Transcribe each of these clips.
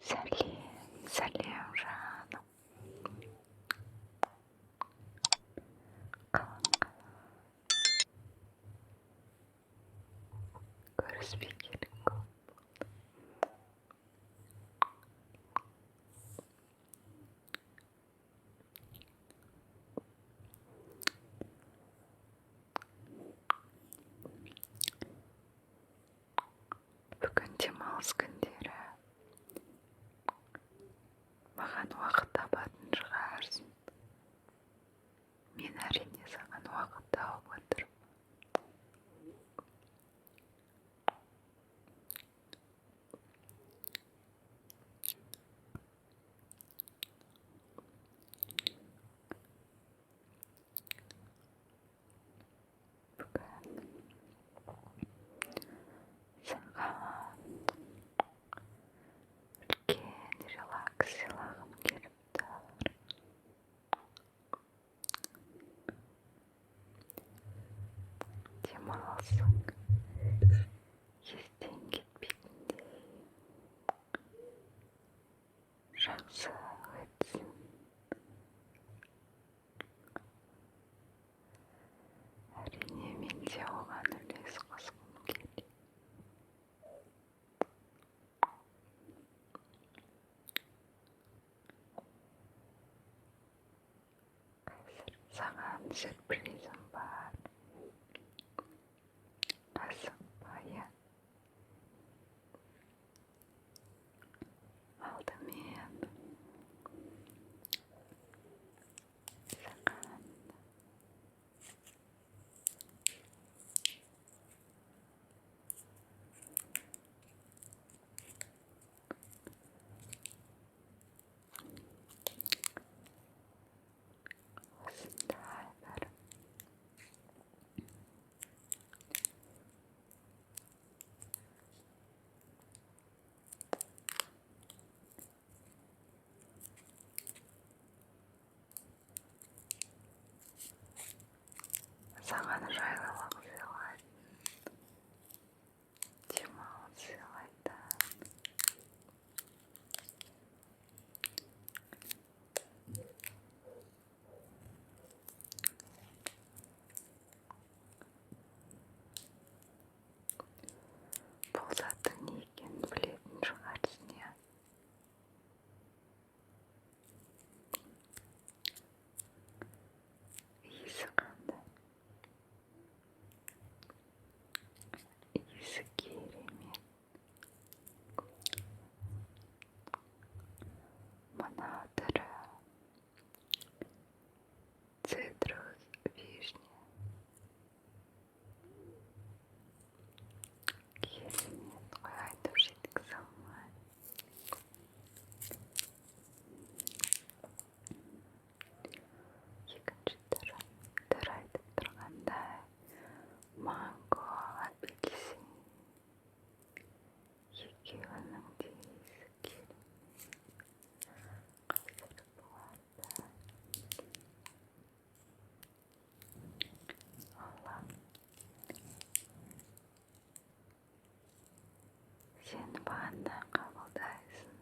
Сәлем, сәлем, жаным. Қалың қалай? Көріспегелі көп болды. Бүгін демалыс күндері. Маған уақыт табатын шығарсың. Мен әрине саған уақыт тауып отырмын. Бүгін саған үлкен релакс сыйлағым келіп тұр. Демалысың естен кетпейтіндей жақсы өтсін. Әрине, мен де оған үлес қосқым келеді. Қазір саған сюрпризім бар. Асықпа, иә. Алдымен саған осындай бір саған жайлылық сыйлайтын, демалыс сыйлайтын бұл заттың не екенін білетін шығарсың, иә? Иісі қандай? Иісі керемет. Мына түрі цитрус, вишня. Керемет қой, айтып жеткізе алмаймын. Екінші түрі, түрі айтып тұрғандай, манго, апельсин. Екеуінің де иісі керемет. Қазір бұларды алам. Сен ванна қабылдайсың.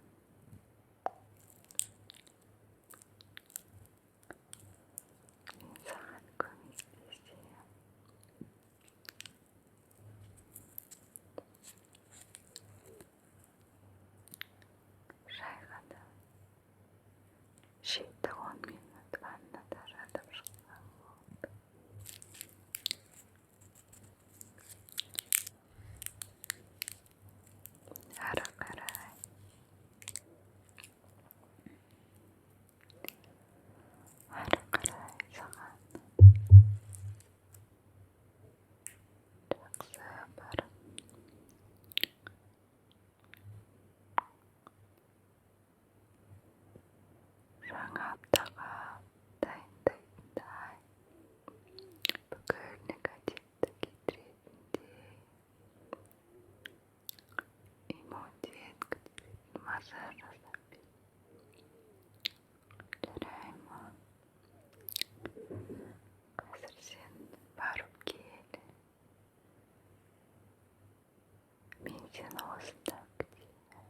Мен саған көмектесемін. Жай ғана 7-10 минут ваннада жатып шықсаң болды. Әрі қарай әрі қарай саған жақсы бір жаңа аптаға дайындайтындай, бүкіл негативті кетіретіндей, иммунитет көтеретін массаж жасап бер. Жарай ма? Қазір сен барып кел. Мен сені осында күтемін.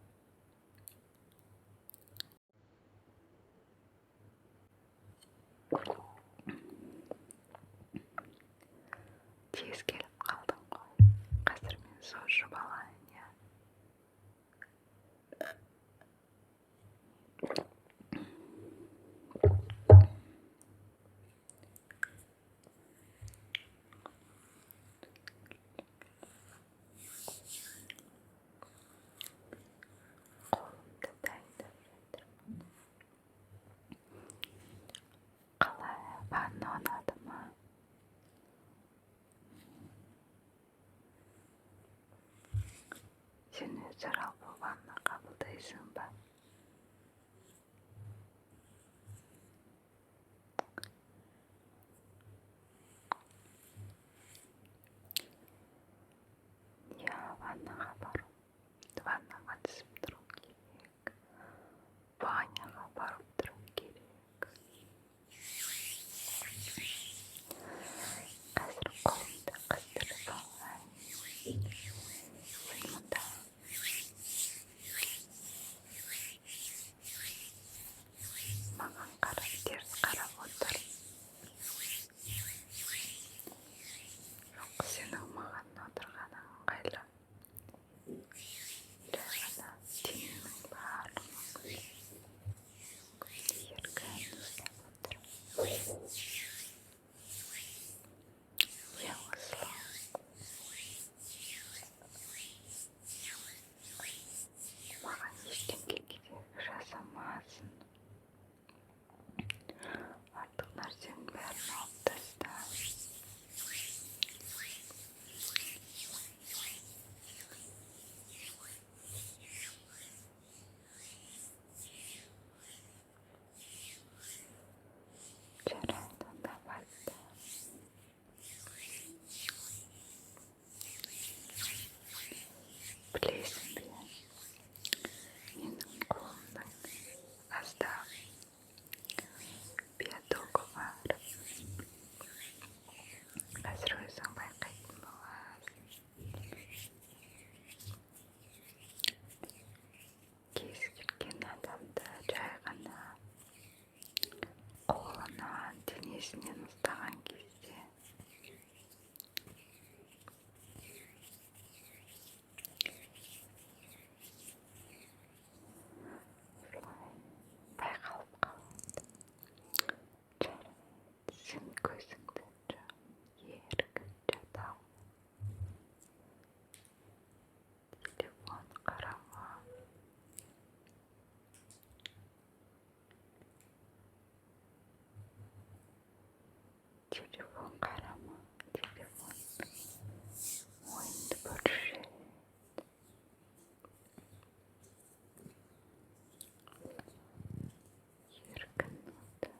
Шаршамайсың ба? Иә, ваннаға барып, ваннаға түсіп тұру керек. Баняға барып тұру керек. Қазір қолымды қыздырып алайын. Сен мұнда маған қарап, теріс қарап отыр. Жоқ, сенің маған отырғаның ыңғайлы. Жай ғана денеңнің барлығын еркін ұстап отыр. Иә, осылай. Маған ештеңе кедергі жасамасын. Артық нәрсенің бәрін алып таста. Жарайды, онда баста. Білесің бе, менің қолымның аздап биотогы бар. Қазір өзің байқайтын боласың. Кез келген адамды жай ғана қолынан, денесінен ұстаған кезде осылай байқалып қалады. Жарайды, сен көзіңді жұм, еркін жата. Телефон қарама. Телефон қарама, телефон ойынды бөлшек. Еркін отыр.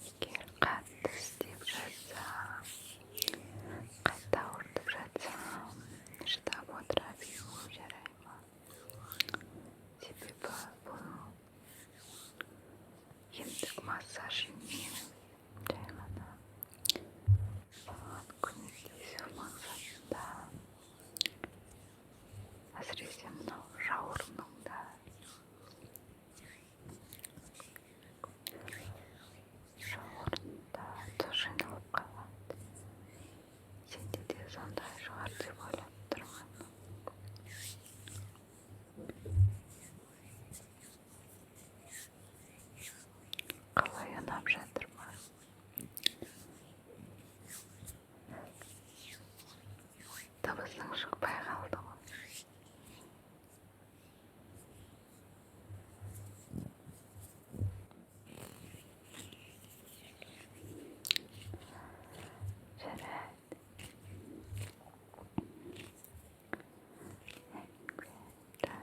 Егер қатты істеп жатсам, қатты ауыртып жатсам, шыдап отыра беру жарай ма? Себебі бұл емдік массаж емес, жай ғана саған көмектесу мақсатында. Әсіресе мынау жауырыныңда, жауырында тұз жиналып қалады. Сенде де сондай шығар деп ойлап тұрмын. Қалай, ұнап жатыр ма? Дыбысың шықпай қалды ғой. Жарайды. Да.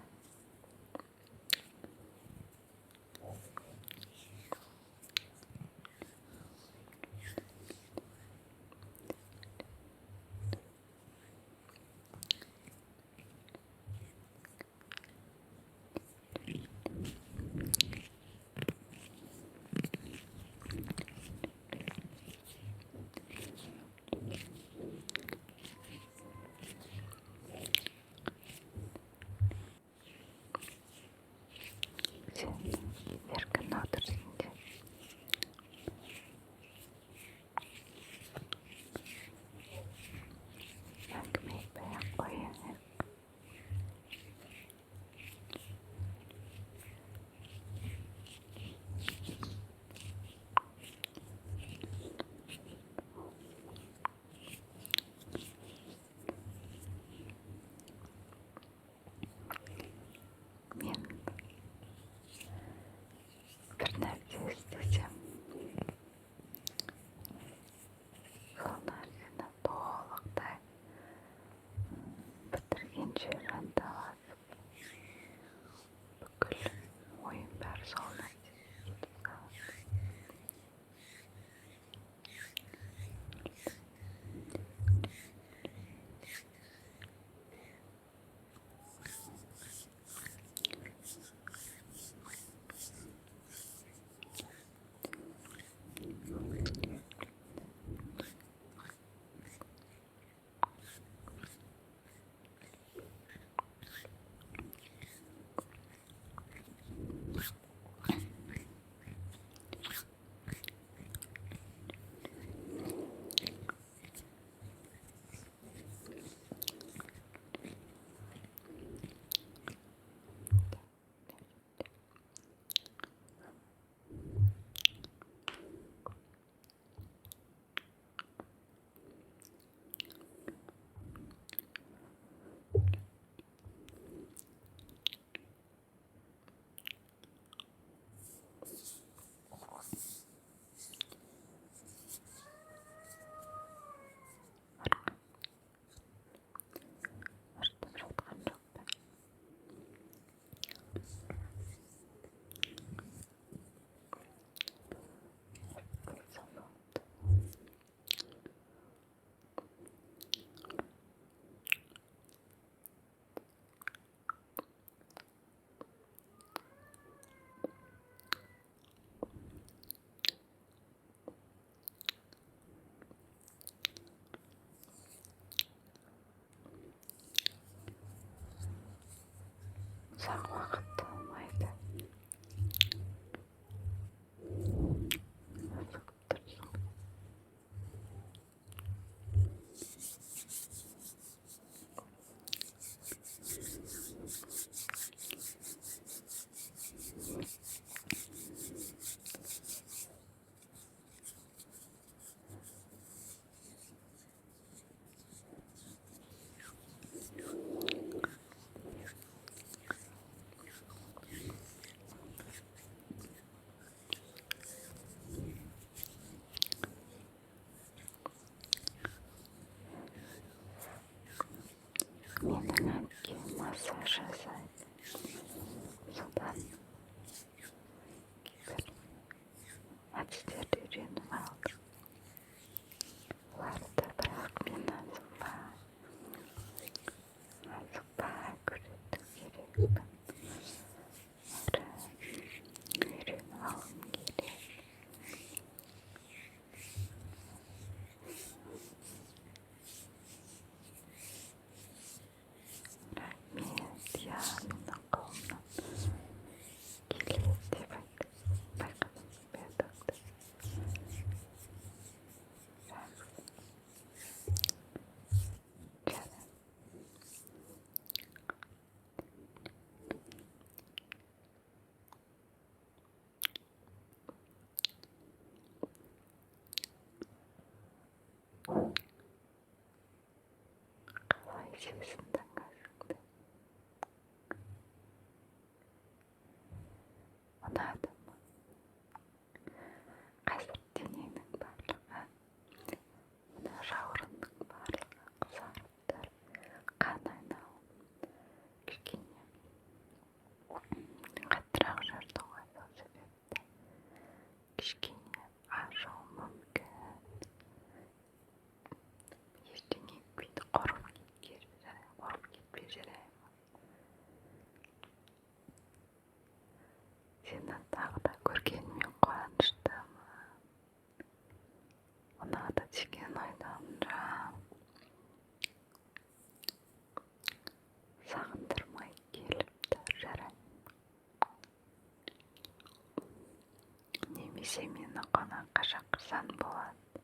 Немесе мені қонаққа шақырсаң болады.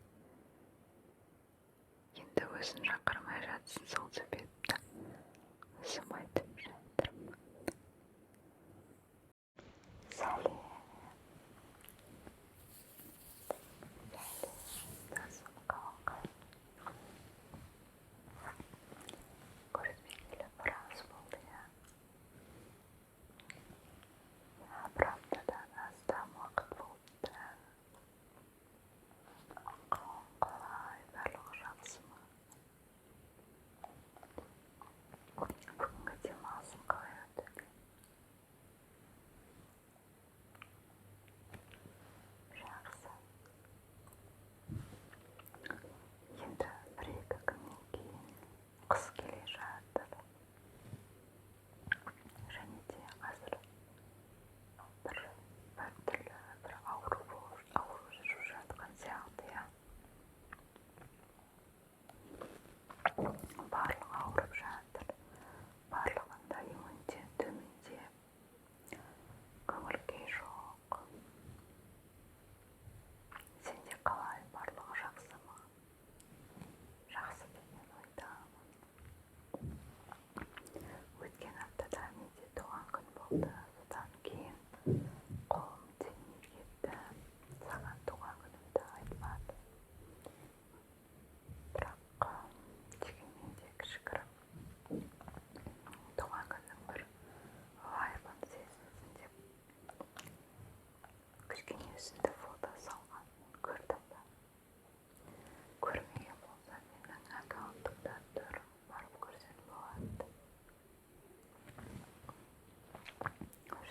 Енді өзің шақырмай жатсың, сол себепті өзім айтып жатырмын. Сәлем. Сәлем, досым, қалың. Көріспегелі біраз болды, иә. Бір аптадан астам уақыт болыпты. Қалың қалай, барлығы жақсы ма? Бүгінгі демалысың қалай өтті? Жақсы. Енді бір-екі күннен кейін қыс келе жатыр. Және де қазір бір біртүрлі бір ауру болып ауру жүріп жатқан сияқты, иә. Барлығы ауырып жатыр. Барлығында иммунитет төмендеп, көңіл күй жоқ. Сенде қалай, барлығы жақсы ма? Жақсы деген ойдамын. Өткен аптада менде туған күн болды. Содан кейін қолым тимей кетті. Саған туған күнімді айтпадым. Бірақ дегенмен де кішігірім туған күннің бір вайбын сезінсін деп кішкене үзінді фото салған көрдің бе? Көрмеген болсаң, менің аккаунтымда тұр, барып көрсең болады.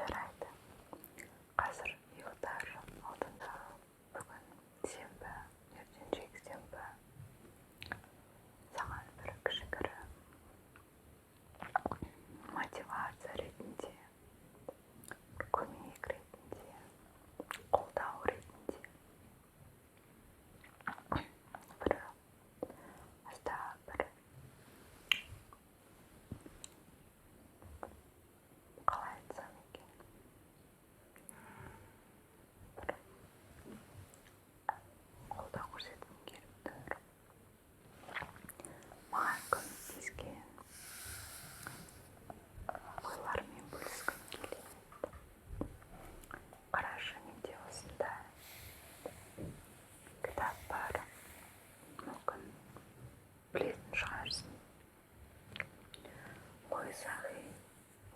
Жарайды. Қазір ұйықтар алдында, бүгін сенбі, ертең жексенбі. Саған бір кішігірім мотивация ретінде, бір көмек ретінде, қолдау ретінде бір аздап бір қалай айтсам екен, бір қолдау көрсеткім келіп тұр. Маған көмектескен ойлармен бөліскім келеді. Қарашы, менде осындай кітап бар. Мүмкін, білетін шығарсың. Ой Сахи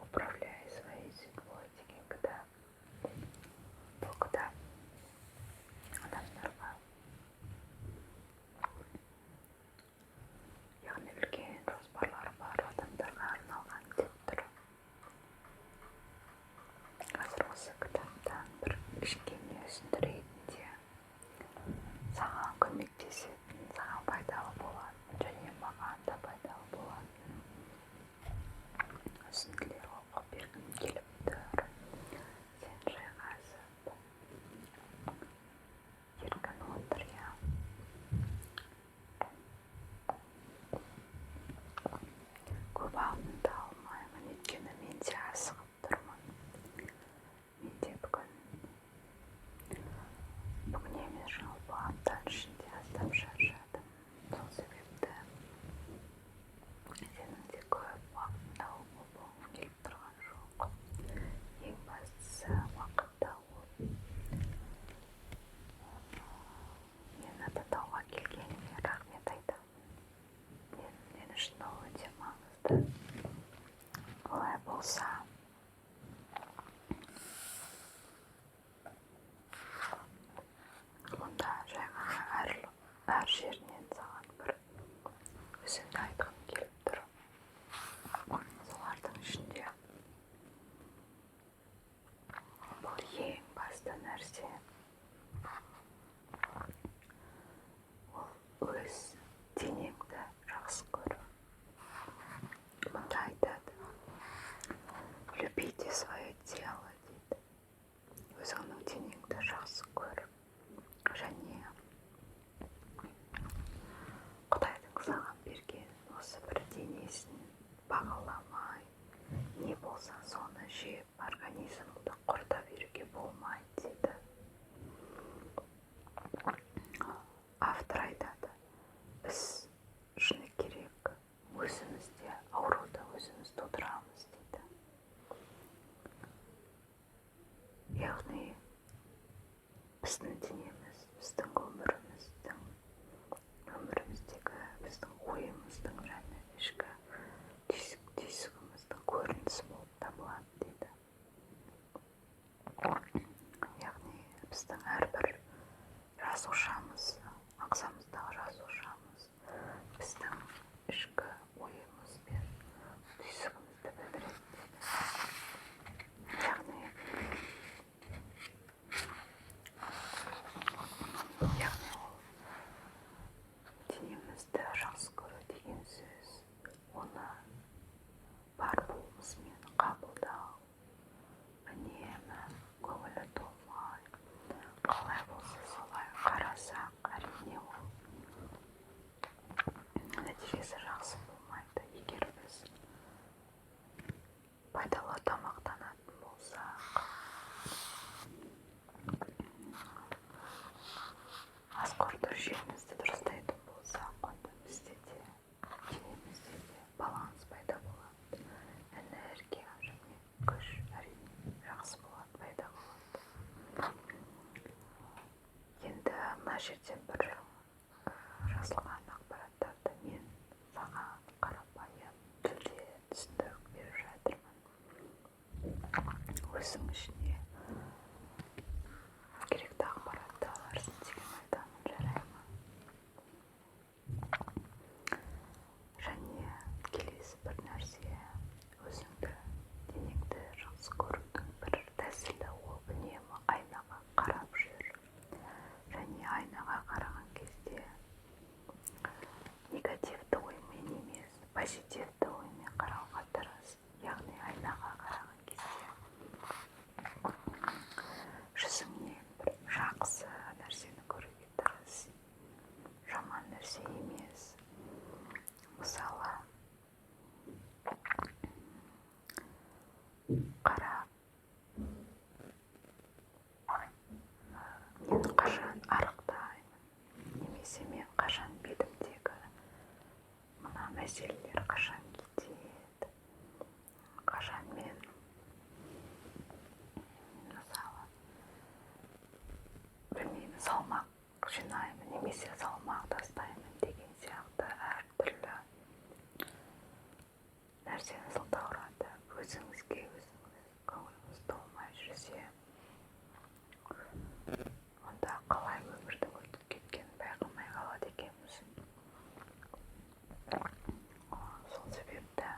«Управляй своей судьбой» деген кітап. Бұл кітап адамдарға, яғни үлкен жоспарлары бар адамдарға арналған деп тұр. Қазір осы кітаптан бір кішкене үзінді ретінде саған көмектесетін, саған пайдалы болатын және маған да пайдалы болатын үзінділер оқып бергім келіп тұр. Сен жайғасып, еркін отыр, иә. Көп уақытыңды алмаймын, өйткені мен де асығып тұрмын. Мен де бүгін, бүгін емес, жалпы аптаның ішінде аздап шаршадым. Сол себепті сенің де көп уақытыңды алып болғым келіп тұрған жоқ. Ең бастысы уақыт тауып, мені тыңдауға келгеніңе рахмет айтамын. Мен үшін ол өте маңызды. Олай болса, онда жай ғана әр жерінен саған бір үзінді айтқым келіп тұр. Солардың ішінде бұл ең басты нәрсе. Ол өз денеңді жақсы көру. Мұнда айтады: «Любите свое тело», – дейді. Өзіңнің денеңді жақсы көр және Құдайдың саған берген осы жерден бір жазылған ақпараттарды мен саған қарапайым тілде түсіндіріп беріп жатырмын. Өзің ішіне керекті ақпаратты аларсың деген ойдамын, жарай ма? Және келесі бір нәрсе, өзіңді, денеңді жақсы көрудің бір тәсілі ол үнемі айнаға қарап жүр. Және айнаға қараған кезде негативті оймен емес, позитивті оймен қарауға тырыс. Яғни айнаға қараған кезде жүзіңнен бір жақсы нәрсені көруге тырыс, жаман нәрсе емес. Мысалы, қара, мен қашан арықтаймын, немесе мен қашан бетімдегі мына мәселелер қашан кетеді, қашан мен, мысалы, білмеймін, салмақ жинаймын немесе салмақ тастаймын деген сияқты әртүрлі нәрсені сылтауратып, өзіңізге өзіңіз көңіліңіз толмай жүрсе, онда қалай өмірдің өтіп кеткенін байқамай қалады екенбіз. Сол себепті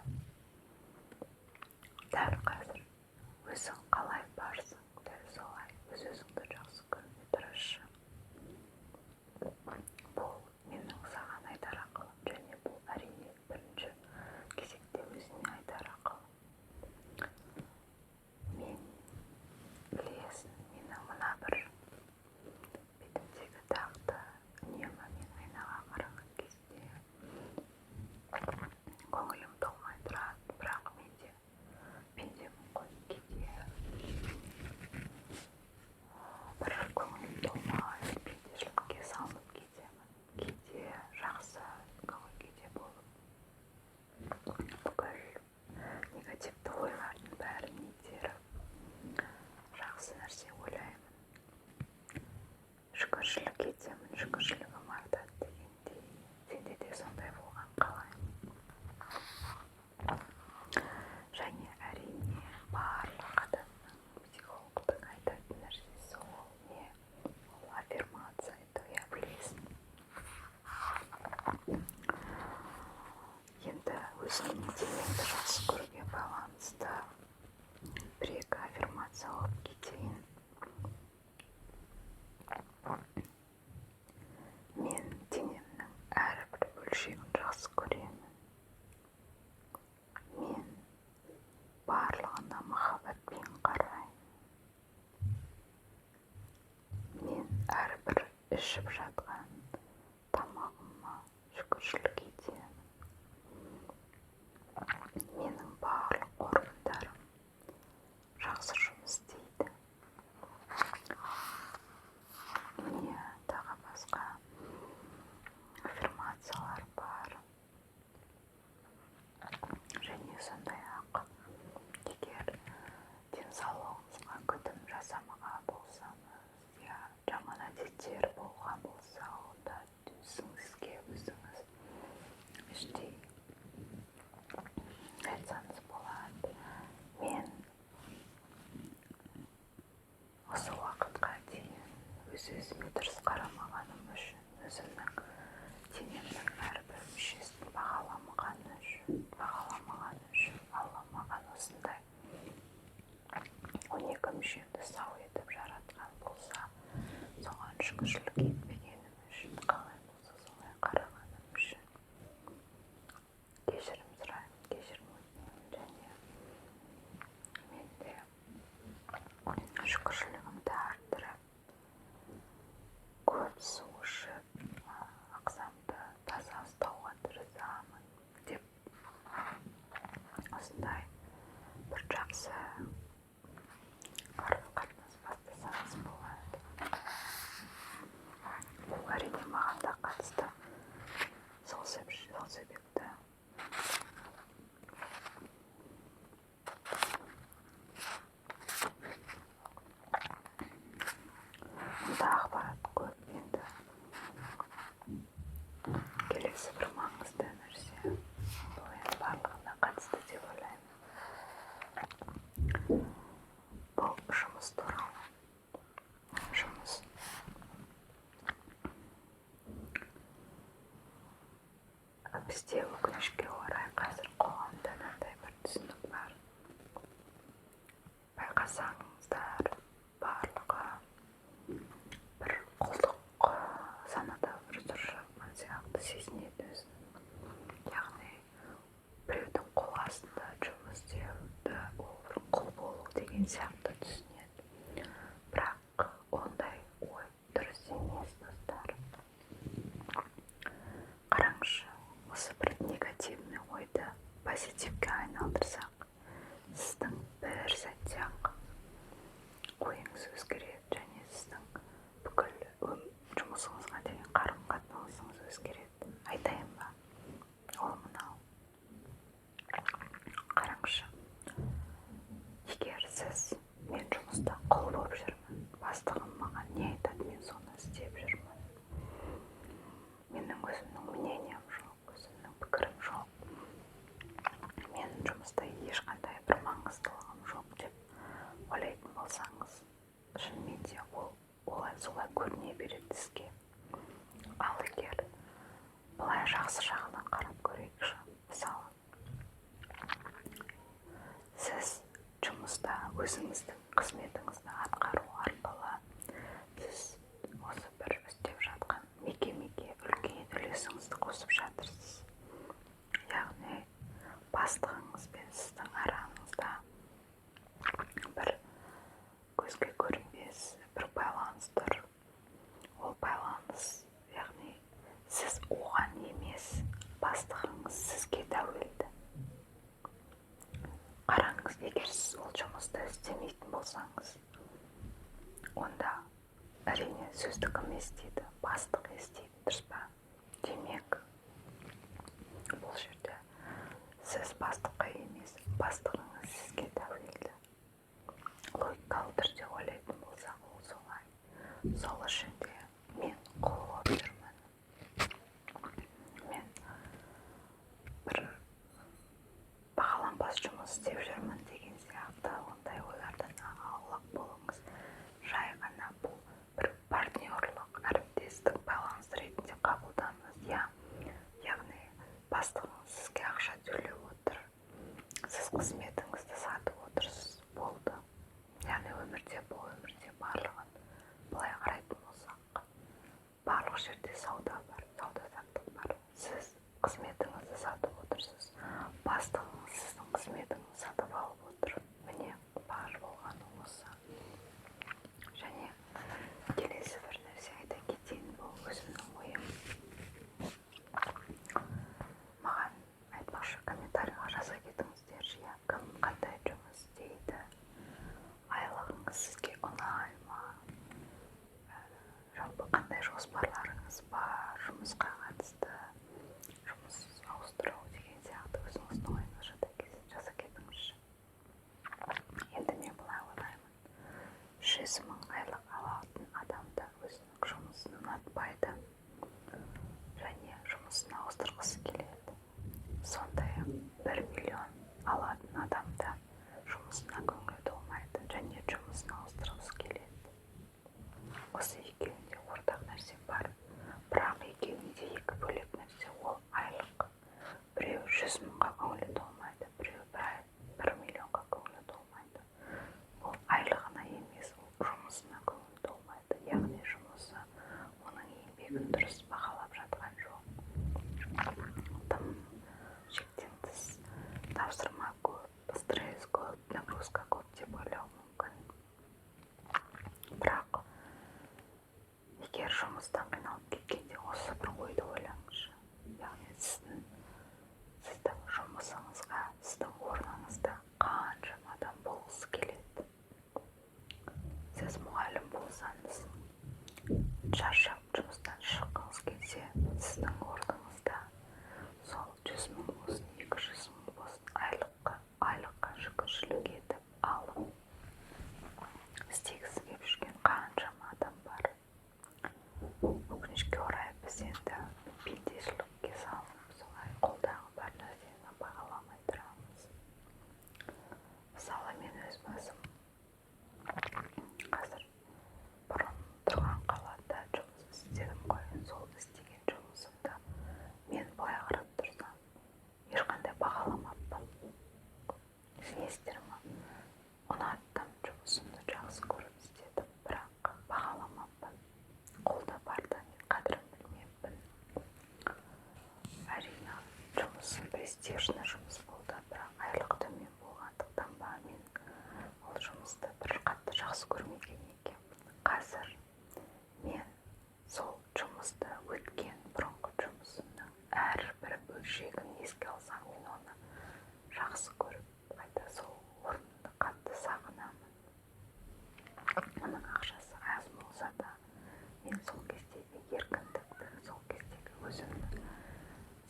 дәл қазір өзің қалай барсың, дәл солай өз-өзіңді жақсы көруге тырысшы. Бұл менің саған айтар ақылым, және бұл әрине бірінші кезекте өзіңе айтар ақылым. Мен білесің, менің мына бір бетімдегі дақты үнемі мен айнаға қараған кезде көңілім толмай тұрады, бірақ мен де пендемін ғой, кейде бір көңілім толмай пендешілікке салынып кетемін, кейде жақсы көңіл күйде болып бүкіл негативті ойлардың бәрін итеріп жақсы нәрсе ойлаймын, шүкіршілік етемін, шүкіршілігім артады дегендей. Сенде де сондай болған қалаймын. Және әрине барлық адамның, психологтың айтатын нәрсесі ол не? Ол аффирмация айту, иә, білесің. Енді өзіңнің денеңді жақсы көруге байланысты бір-екі аффирмация оқып кетейін. Мен денемнің әрбір бөлшегін жақсы көремін. Мен барлығына махаббатпен қараймын. Мен әрбір ішіп жатқан тамағыма шүкіршілік етемін. Менің барлық органдарым жақсы жұмыс істейді. Міне, тағы басқа аффирмациялар бар. Және сондай-ақ, егер денсаулығыңызға күтім жасамаған болсаңыз, я жаман әдеттер болған болса, онда өзіңізге өзіңіз іштей айтсаңыз болады: мен осы уақытқа дейін өз-өзіме дұрыс қарамағаным үшін, өзімнің денемнің әрбір мүшесін бағаламаған үшін Алла маған осындай 12 мүшемді сау етіп жаратқан болса, соған шүкіршілік етпегенім үшін, қалай болса солай қарағаным үшін кешірім сұраймын, кешірім өтінемін. Және мен де шүкіршілігімді арттырып, көп су ішіп, ағзамды таза ұстауға тырысамын деп осындай бір жақсы қарым қатынас бастасаңыз болады. Бізде, өкінішке орай, қазір қоғамда мынандай бір түсінік бар. Байқасаңыздар, барлығы бір құлдық санада бір тұрып жатқан сияқты сезінеді өзін. Яғни біреудің қол астында жұмыс істеуді ол бір құл болу деген сияқты түсінеді. Бірақ ондай ой дұрыс емес, достар. Қараңызшы, осы бір негативный ойды позитивке айналдырсақ, сіздің бір сәтте ақ ойыңыз өзгереді және сіздің бүкіл жұмысыңызға деген қарым қатынасыңыз өзгереді. Айтайын ба? Ол мынау: қараңызшы, егер сіз «Мен жұмыста құл болып жүрмін, бастығым маған не айтады, мен соны істеп жүрмін, менің өзімнің мнением жоқ, өзімнің пікірім жоқ, мен жұмыста ешқандай бір маңыздылығым жоқ» деп ойлайтын болсаңыз, шынымен де ол олай солай көріне береді сізге. Ал егер былай жақсы жағынан қарап көрейікші. Мысалы, сіз жұмыста өзіңіздің қызметіңізді атқару арқылы сіз осы бір істеп жатқан мекемеге үлкен үлесіңізді қосып жатырсыз. Яғни бастығыңыз бен сіздің араңызда бір көзге көрінбес бір байланыс тұр. Ол байланыс, яғни сіз оған емес, бастығыңыз сізге тәуелді. Қараңыз, егер сіз ол жұмысты істемейтін болсаңыз, онда, әрине, сөзді кім естиді? Бастық естиді, дұрыс па? Демек, бұл жерде сіз бастыққа емес, бастығыңыз сізге тәуелді. Логикалы түрде ойлайтын болсақ, ол солай. Сол үшін де «Мен құл болып жүрмін, мен бір бағаланбас жұмыс істеп жүрмін» деген сияқты ондай ойлардан аулақ болыңыз. Жай ғана бұл бір партнерлық, әріптестік байланыс ретінде қабылдаңыз, иә. Яғни бастығыңыз сізге ақша төлеп отыр, сіз қызметіңізді сатып отырсыз, болды. Яғни өмірде, бұл өмірде барлығын былай қарайтын болсақ, барлық жерде сауда бар, сауда саттық бар. Сіз қызметіңізді сатып отырсыз, бастығыңыз сіздің қызметіңізді сатып алып отыр. Міне, бар болғаны осы. Және келесі бір нәрсе айта кетейін, бұл өзімнің ойым. Маған, айтпақшы, комментарийға жаза кетіңіздерші, иә, кім қандай жұмыс істейді, айлығыңыз сізге ұнай ма, жалпы қандай жоспарларыңыз бар жұмысқа қатысты, жұмыс ауыстыру деген сияқты, өзіңіздің ойыңызды жаза кетіңізші. Енді мен былай ойлаймын: 100 000 айлық алатын адам да өзінің жұмысын ұнатпайды және жұмысын ауыстырғысы келеді. Сондай ақ 1 миллион алатын адам да жұмысына көңілі толмайды және жұмысын ауыстырғысы келеді. Осы екеуінде ортақ нәрсе бар, бірақ екеуінде екі бөлек нәрсе, ол айлық. Біреу 100 мыңға көңілі толмайды, біреу 1 миллионға көңілі толмайды. Ол айлығына емес, ол жұмысына көңілі толмайды. Яғни жұмысы оның еңбегін дұрыс бағалап жатқан жоқ, тым шектен тыс тапсырма көп, стресс көп, нагрузка көп деп ойлауы мүмкін. Бірақ егер жұмыстан қиналып кеткенде, осы бір ойды ойлаңызшы. Яғни сіздің жұмысыңызға, сіздің орныңызда қаншама адам болғысы келеді. Сіз мұғалім болсаңыз, шаршап жұмыстан шыққыңыз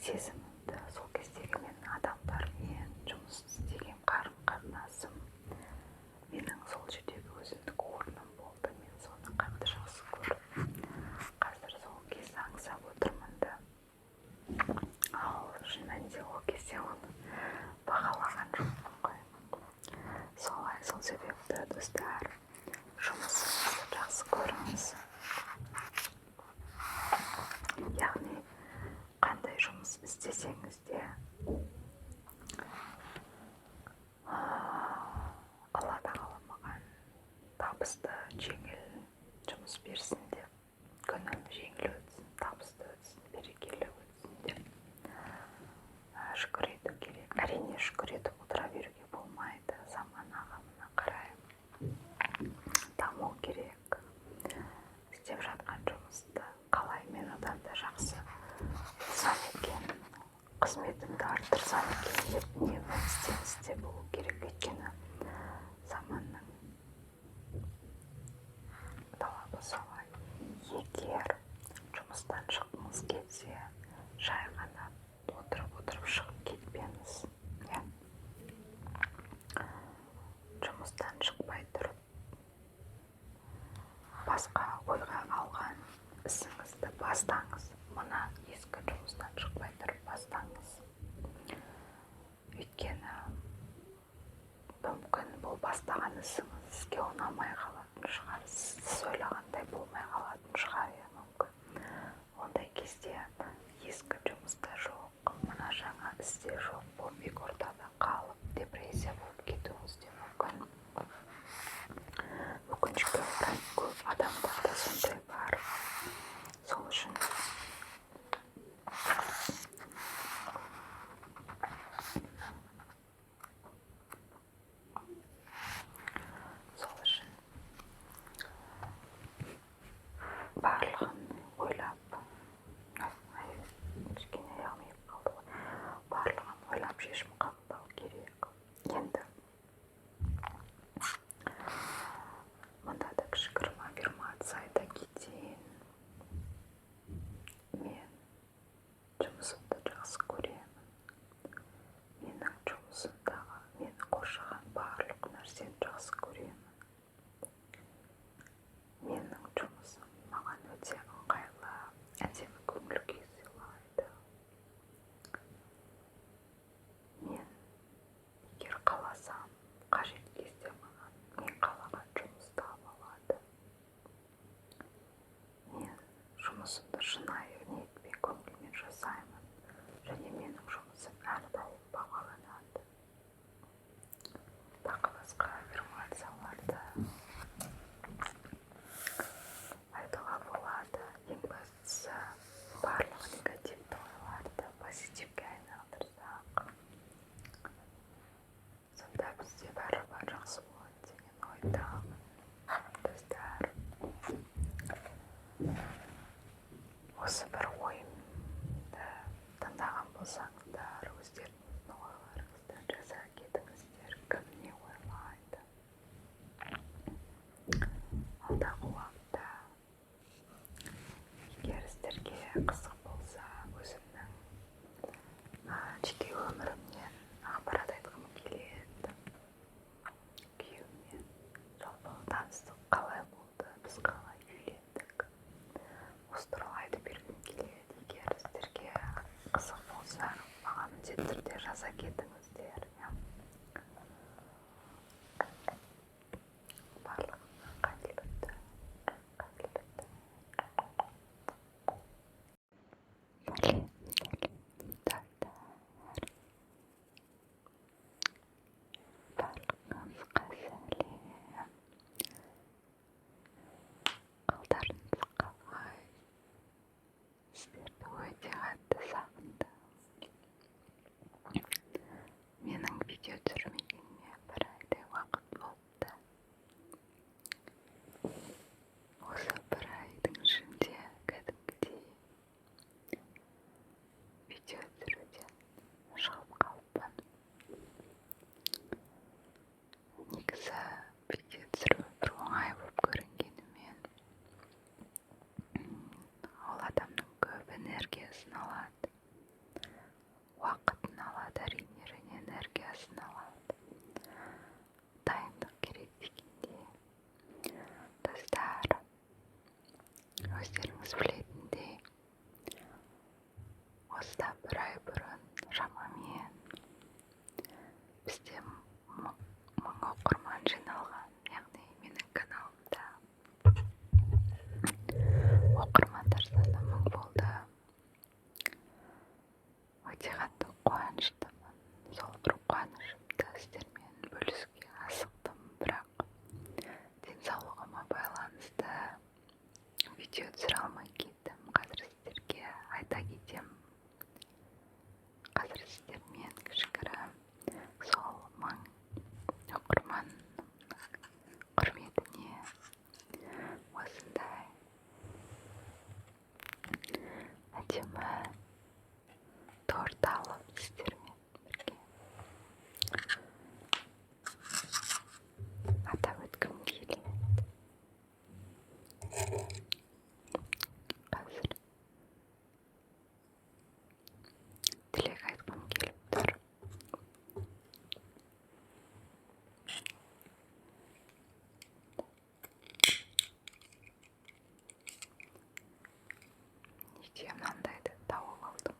сезімімді, сол кездегі менің адамдармен жұмыс істеген қарым-қатынасым, менің сол жердегі өзімдік орным болды. Мен соны қатты жақсы көріп, қазір сол кезді аңсап отырмын да. Ал шын мәнінде ол кезде оны бағалаған жоқпын ғой. Солай, сол себепті, достар, жұмысыңызды жақсы көріңіз. Яғни қандай жұмыс істесеңіз де, Алла Тағала маған табысты, жеңіл жұмыс берсін деп, күнім жеңіл өтсін, табысты өтсін, берекелі өтсін деп шүкір ету керек. Әрине, шүкір етіп отыра беруге болмайды, заман ағымына қарай даму керек. Істеп жатқан жұмысты қалай мен одан да жақсы қылсам екен, қызметімді арттырсам екен деп үнемі ізденісте болу керек. Өйткені заманның талабы солай. Егер жұмыстан шыққыңыз келсе, жай ғана отырып-отырып шығып кетпеңіз, иә. Жұмыстан шықпай тұрып, басқа ойға алған ісіңізді бастаңыз. Мына ескі жұмыстан шықпай тұрып бастаңыз. Өйткені мүмкін бұл бастаған ісіңіз сізге ұнамай қалатын шығар, сіз ойлағандай болмай қалатын шығар, иә, мүмкін. Ондай кезде ескі жұмыста жоқ, мына жаңа істе жоқ болып, екі ортада қалып, депрессия болып кетуіңіз де мүмкін. Өкінішке орай, көп адамдарда сондай бар. Сол үшін барлығын ойлап, кішкене аяғым иіп қалды ғой, барлығын ойлап шешім қабылдау керек. Енді мында да кішігірім аффирмация айта кетейін. Мен жұмысымды жақсы көремін. Менің жұмысымдағы, мені қоршаған барлық нәрсені жақсы көремін. Менің жұмысым маған өте ыңғайлы, әдемі көңіл күй сыйлайды. Мен егер қаласам, қажет кезде маған мен қалаған жұмысты ала алады. Мен жұмысымды шынайы ниетпен, көңілмен жасаймын және менің жұмысым әрдайым бағаланады. Тағы басқа аффирмацияларды айтуға болады. Ең бастысы, барлық негативті ойларды позитивке айналдырсақ, сонда бізде бәрі бар жақсы болады деген ойдамын, достар. Осы бір ойымды тыңдаған болсаңыздар, өздеріңіздің ойларыңызды жаза кетіңіздер, кім не ойлайды. Алдағы уақытта, егер сіздерге қызық болса, өзімнің жеке өмірімнен ақпарат айтқым келеді. Күйеуіммен жалпы таныстық қалай болды, біз қалай үйлендік, осы туралы айтып бергім келеді. Егер сіздерге қызық болса, маған міндетті түрде жаза кетіңіздер, иә. Барлығына қайырлы түн, қайырлы түн. Сәлем, сәлем, достар! Барлығыңызға сәлем! Қалдарыңыз қалай? Сіздерді өте қатты сағындым. Үйде мынандайды тауып алдым.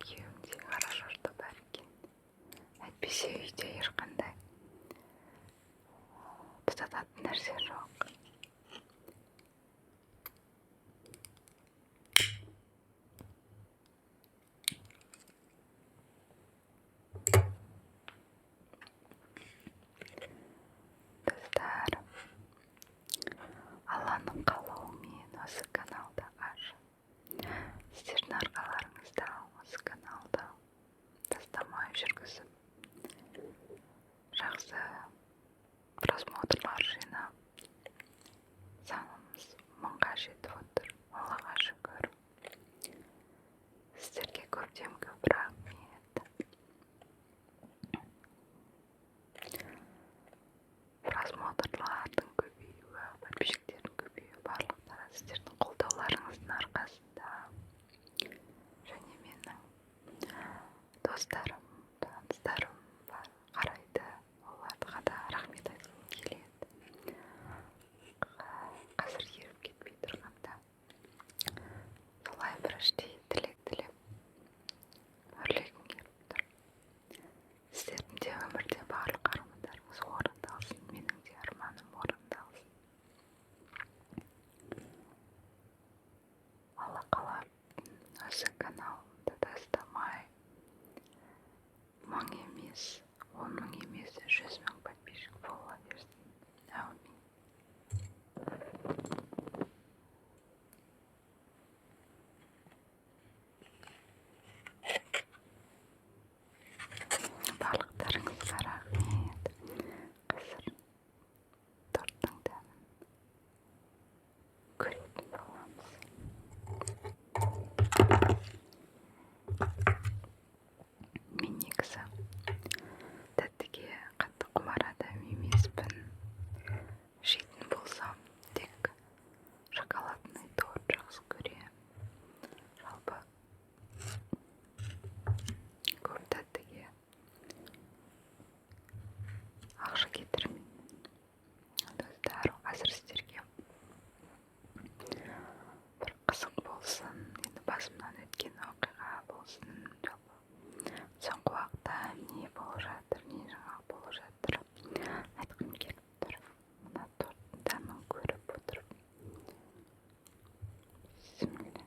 Күйеуімде хорошо, что бар екен. Әйтпесе үйде ешқандай тұтататын нәрсе жоқ. Достар, Алланың қалауымен осы каналды ашып, сіздердің арқаларыңызда осы каналды тастамай жүргізіп, жақсы просмотрлар жинап, санымыз 1000-ға жетіп отыр. Аллаға шүкір. Сіздерге көптен көп рахмет. Просмотрлардың көбеюі, подписчиктердің көбеюі барлықтары сіздердің қолдауларыңыздың арқасында және менің достарым, таныстарым бар, қарайды, оларға да рахмет айтқым келеді. Қазір еріп кетпей тұрғанда солай бір іштей тілек тілеп өрлегім келіп тұр. Сіздердің де өмірде барлық армандарыңыз орындалсын, менің де арманым орындалсын. Алла қалап осы каналымды тастамай 1000 емес, 10 000 емес, 100 000 подписчик бола берсін. Әумин. Барлықтарыңызға рахмет. Қазір торттың дәмін көретін боламыз. Мен негізі тәттіге қатты құмар адам емеспін. Жейтін болсам, тек шоколадный торт жақсы көремін. Жалпы көп тәттіге ақша кетірмеймін. Достар, қазір сіздерге бір қызық болсын, енді басымнан өткен оқиға болсын, жалпы соңғы уақытта не болып жатыр, не жаңалық болып жатыр айтқым келіп тұр. Мына торттың дәмін көріп отырып, бісміллә.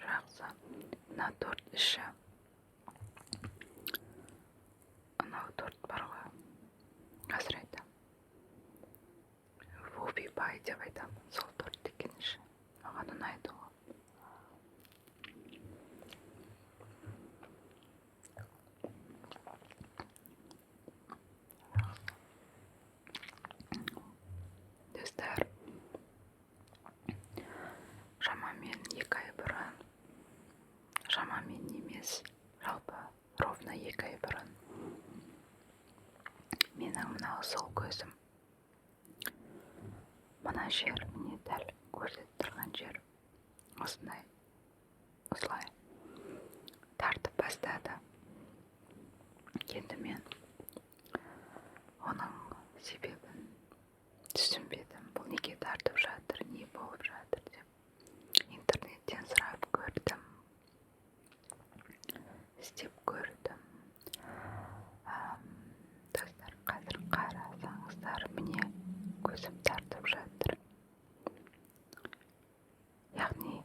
Жақсы. Мына торт іші, анау торт бар ғой, қазір айтамын, вуби пай деп айтамын, сол торт екен іші. Маған ұнайды ғой. Достар, шамамен 2 ай бұрын, шамамен емес, жалпы ровно 2 ай бұрын менің мынау сол көзім, мына жер, міне дәл көрсетіп тұрған жер, осындай, осылай тартып бастады. Енді мен оның себебін түсінбедім. Бұл неге тартып жатыр, не болып жатыр деп интернеттен сұрап көрдім, іздеп көрдім. Достар, қазір қарасаңыздар, міне көзім тартып жатыр. Яғни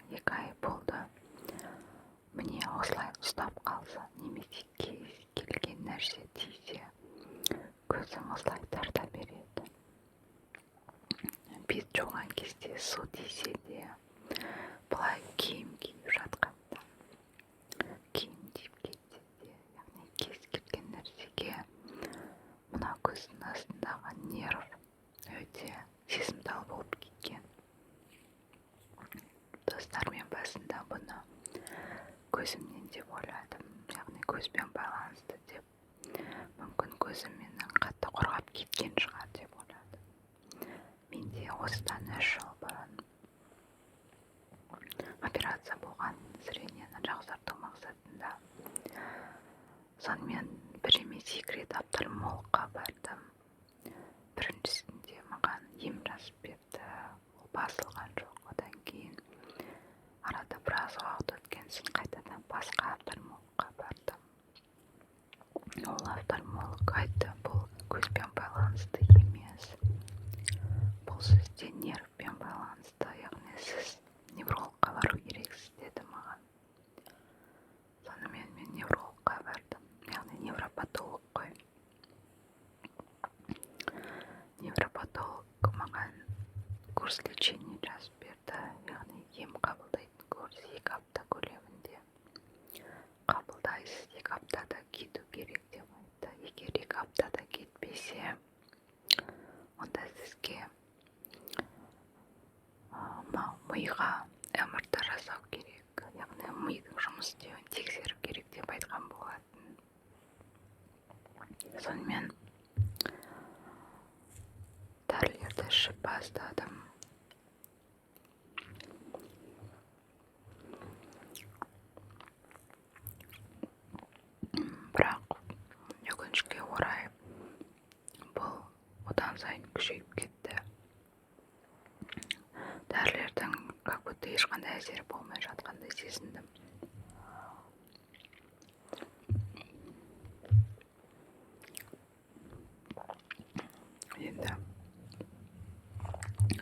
2 ай болды. Міне осылай ұстап қалса, немесе кез келген нәрсе тисе, көзім осылай тарта береді. Бет жуған кезде су тисе де, былай киім киіп жатқанда киім тиіп кетсе де, яғни кез келген нәрсеге мына көздің астындағы нерв өте сезімтал болып кеткен. Достар, мен басында бұны көзімнен деп ойладым, яғни көзбен байланысты деп, мүмкін көзім менің қатты құрғап кеткен шығар деп ойладым. Менде осыдан 3 жыл бұрын операция Сонымен бір емес, екі рет офтальмологқа бардым. Біріншісінде маған ем жазып берді, ол басылған жоқ. Одан кейін арада біраз уақыт өткен соң қайтадан басқа офтальмологқа бардым. Ол офтальмолог айтты, бұл көзбен байланысты емес, бұл сізде нервпен байланысты, яғни сіз неврологқа бару керексіз деді маған. Сонымен мен неврологқа бардым, яғни невропатолог қой. Невропатолог маған курс лечения жазып берді, яғни ем қабылдайтын курс 2 апта көлемінде қабылдайсыз, 2 аптада кету керек деп айтты. Егер 2 аптада кетпесе, онда сізге миға МРТ жасау керек, яғни мидың жұмыс істеуін тексеру керек деп айтқан болатын. Сонымен дәрілерді ішіп бастадым. Бірақ өкінішке орай бұл одан сайын күшейіп кетті. Дәрілердің как будто ешқандай әсері болмай жатқандай сезіндім. Енді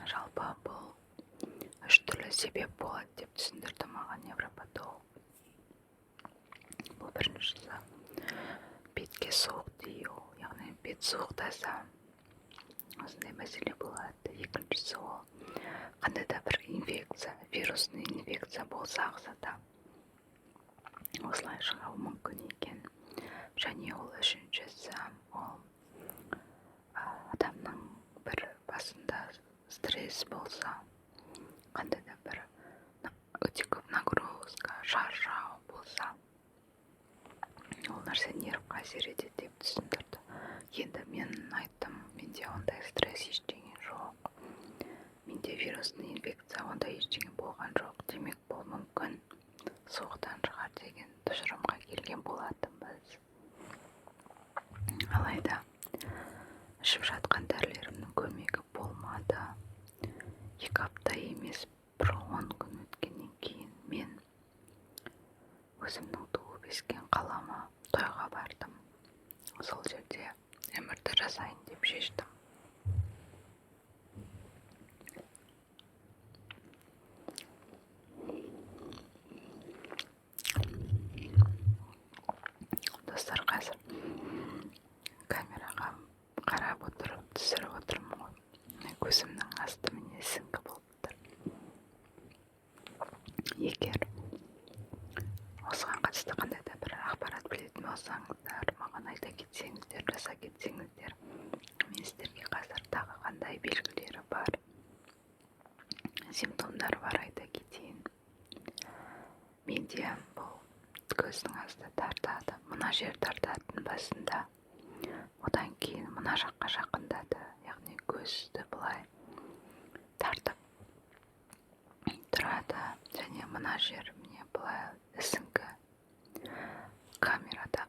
жалпы бұл 3 түрлі себеп болады деп түсіндірді маған невропатолог. Бұл біріншісі бетке суық тию, яғни бет суықтаса осындай мәселе болады. Екіншісі ол қандай да бір инфекция, вирусный инфекция болса ағзада осылай шығуы мүмкін екен. Және ол үшіншісі ол адамның бір басында стресс болса, қандай да бір өте көп нагрузка, шаршау болса, ол нәрсе нервқа әсер етеді деп түсіндірді. Енді мен айттым, менде ондай стресс ештеңе жоқ, менде вирусный инфекция ондай ештеңе болған жоқ, демек бұл мүмкін суықтан шығар деген тұжырымға келген болатынбыз. Алайда ішіп жатқан дәрілерімнің көмегі болмады. 2 апта емес, бір 10 күн өткеннен кейін мен өзімнің туып өскен қалама тойға бардым. Сол жерде МРТ жасайын деп шештім. Достар, қазір камераға қарап отырып түсіріп отырмын ғой. Көзімнің асты міне ісіңкі болып тұр. Егер осыған қатысты қандай да бір ақпарат білетін болсаңыздар, маған айта кетсеңіздер, жаза кетсеңіздер, мен сіздерге қазір тағы қандай белгілері бар, симптомдар бар айта кетейін. Менде бұл көздің асты тартады, мына жер тартатын басында, одан кейін мына жаққа жақындады, яғни көзді былай тартып тұрады, және мына жер міне былай ісіңкі. Камерада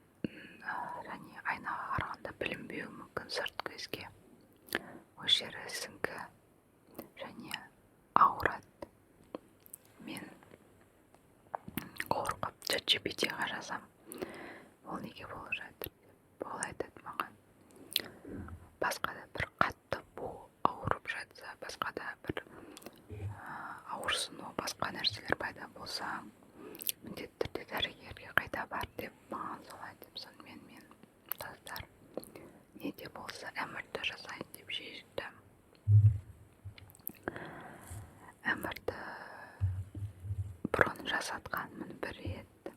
және айнаға қарағанда білінбеуі мүмкін сырт көзге. Ол жері ісіңкі және ауырады. Мен қорқып ChatGPT-ға жазам, ол неге болып жатыр деп. Ол айтады маған, басқа да бір қатты ауырып жатса, басқа да бір ауырсыну, басқа нәрселер пайда болса, міндетті түрде дәрігерге қайта бар деп маған солай деп. Сонымен мен, достар, не де болса МРТ жасайын деп шештім. МРТ бұрын жасатқанмын бір рет,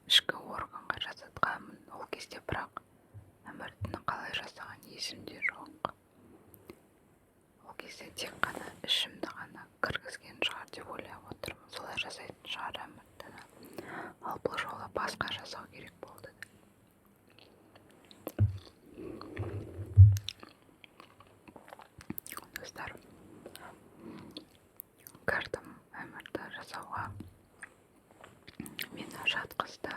ішкі органға жасатқанмын ол кезде, бірақ МРТ-ні қалай жасаған есімде жоқ. Ол кезде тек қана ішімді ғана кіргізген шығар деп ойлап отырмын, солай жасайтын шығар МРТ-ні. Ал бұл жолы басқа жасау керек болды. Достар, кірдім МРТ жасауға. Мені жатқызды,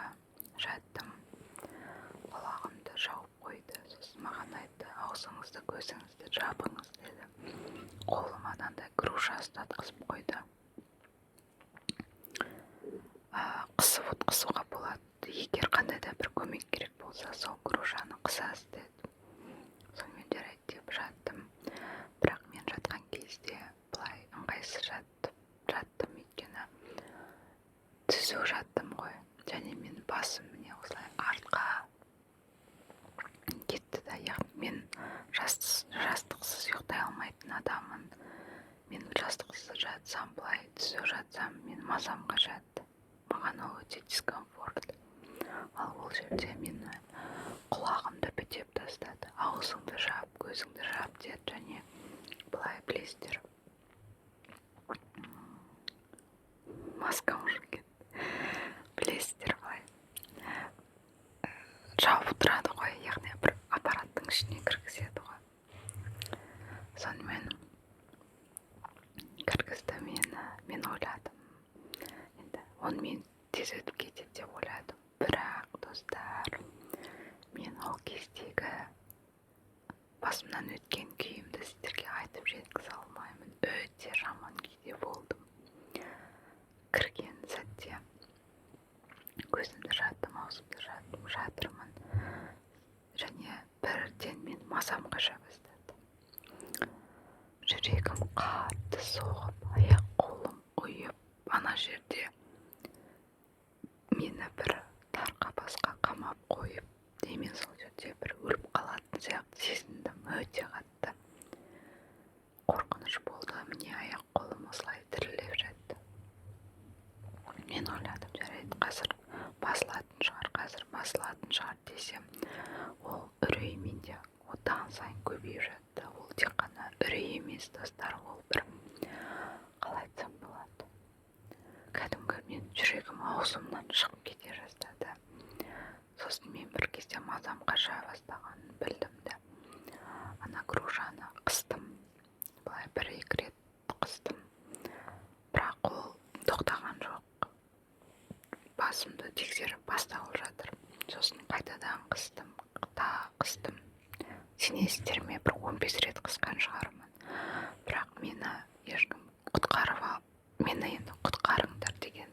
жаттым. Көзіңізді жабыңыз деді. Қолыма мынандай груша ұстатқызып қойды. Қысып отқызуға болады, егер қандай да бір көмек керек болса, сол грушаны қысасыз деді. Сонымен жарайды деп жаттым. Бірақ мен жатқан кезде былай ыңғайсыз жаттым, өйткені түзу жаттым ғой, және мен басым міне осылай артқа кетті да. Яғни мен жастықсыз ұйықтай алмайтын адаммын. Мен жастықсыз жатсам, былай түзу жатсам, мен мазам қашады, маған ол өте дискомфорт. Ал ол жерде мені құлағымды бітеп тастады, аузыңды жап, көзіңді жап деді. Және былай, білесіздер, маскам уже кетті, білесіздер, былай жауып тұрады ғой, яғни бір аппараттың ішіне кіргізеді ғой. Сонымен кіргізді мені. Мен ойладым, енді 10 минут тез өтіп кетеді деп ойладым. Бірақ, достар, мен ол кездегі басымнан өткен күйімді сіздерге айтып жеткізе алмаймын. Өте жаман күйде болдым. Кірген сәтте көзімді жаттым, аузымды жаттым, жатырмын және бірден мен мазам қаша бастады. Жүрегім қатты соғып, аяқ қолым ұйып, ана жерде мені бір тар қапасқа қамап қойып, мен сол жерде бір өліп қалатын сияқты сезіндім. Өте қатты қорқыныш болды. Міне, аяқ қолым осылай дірілдеп жатты. Мен ойладым, жарайды, қазір басылатын шығар, қазір басылатын шығар десем, ол үрей менде одан сайын көбейіп жатты. Ол тек қана үрей емес, достар, ол бір, қалай айтсам болады, кәдімгі мен жүрегім аузымнан шығып кете жаздады. Сосын мен бір кезде мазам қаша бастағанын білдім де, ана грушаны қыстым, былай бір екі рет қыстым, бірақ ол тоқтаған жоқ. Басымды тексеріп басталып жатыр. Сосын қайтадан қыстым, тағы қыстым. Сенесіздер ме, бір 15 рет қысқан шығармын, бірақ мені ешкім құтқарып ал, мені енді құтқарыңдар деген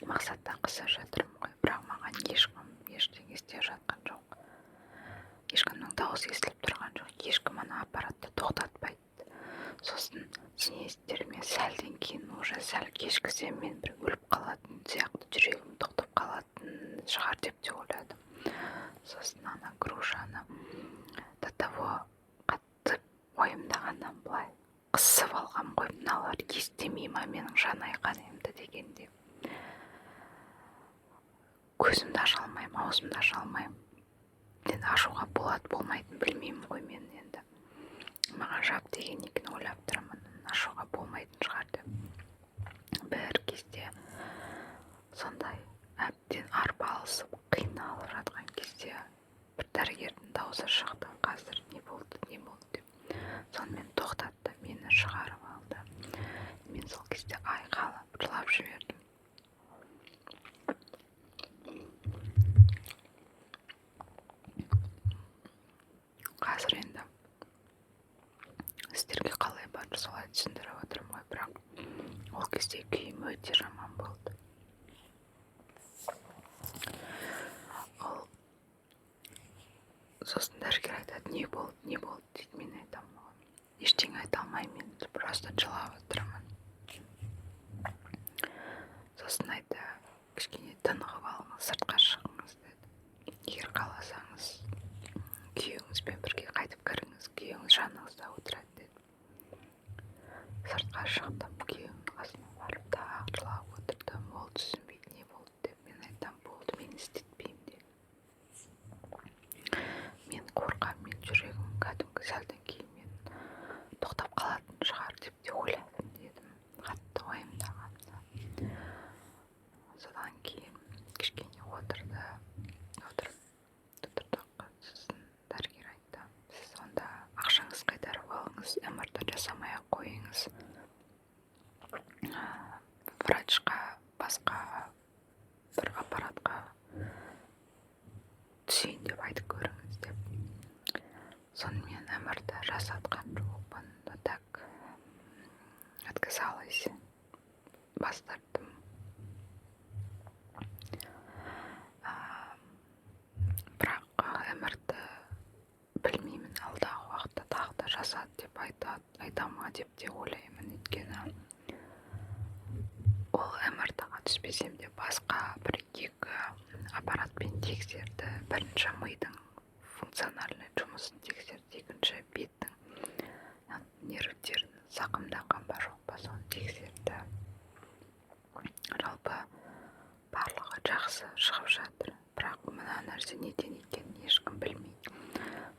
мақсатта қысып жатырмын ғой, бірақ маған ешкім ештеңе істеп жатқан жоқ, ешкімнің дауысы естіліп тұрған жоқ, ешкім ана аппаратты тоқтатпайды. Сосын, сенесіздер ме, сәлден кейін, уже сәл кешкісем, мен бір өліп қалатын сияқты, жүрегім тоқтап қалатын шығар деп те ойладым. Сосын ана грушаны до того қатты уайымдағаннан былай қысып алғам ғой, мыналар естімей ма менің жан айқайымды дегенде. Көзімді аша алмаймын, аузымды аша алмаймын. Енді ашуға болады болмайтынын білмеймін ғой мен. Енді маған жап деген екен, ойлап тұрмын, ашуға болмайтын шығар деп. Бір кезде сондай әбден арпалысып, қиналып жатқан кезде бір дәрігердің дауысы шықты: «Қазір не болды, не болды?» – деп. Сонымен тоқтатты, мені шығарып алды. Мен сол кезде айқайлап жылап жібердім. Қазір енді сіздерге қалай бар, солай түсіндіріп отырмын ғой, бірақ ол кезде күйім өте жаман болды. Ол сосын дәрігер айтады: «Не болды, не болды?» – дейді. Мен айтамын оған, ештеңе айта алмаймын, мен просто жылап отырмын. Сосын айтты: «Кішкене тынығып алыңыз, сыртқа шығыңыз», – деді. «Егер қаласаңыз, күйеуіңізбен бірге қайтып кіріңіз, күйеуіңіз жаныңызда отырады», – деді. Сыртқа шықтым, күйеуімнің қасына барып тағы жылап отырдым. Ол түсінбейді, не болды деп. Мен айтамын: «Болды, мен істетпеймін», – дедім. Мен қорқамын, мен жүрегім кәдімгі сәлден кейін мен тоқтап қалатын шығар деп те ойладым дедім, қатты уайымдағанымнан. Содан кейін кішкене отырды, отырып отырдық. Сосын дәрігер айтты: «Сіз онда ақшаңызды қайтарып алыңыз, МРТ жасамай ақ қойыңыз, врачқа басқа бір аппаратқа түсейін деп айтып көріңіз», – деп. Сонымен Жасатқан жоқпын, но так отказалась, бас тарттым. Бірақ МРТ білмеймін, алдағы уақытта тағы да жасады деп айта ма деп те ойлаймын, өйткені ол МРТ-ға түспесем де басқа бір екі аппаратпен тексерді. Бірінші мидың функциональный жұмысын тексерді, екінші беттің нервтерін зақымданған ба, жоқ па, соны тексерді. Жалпы барлығы жақсы шығып жатыр, бірақ мына нәрсе неден екенін ешкім білмейді.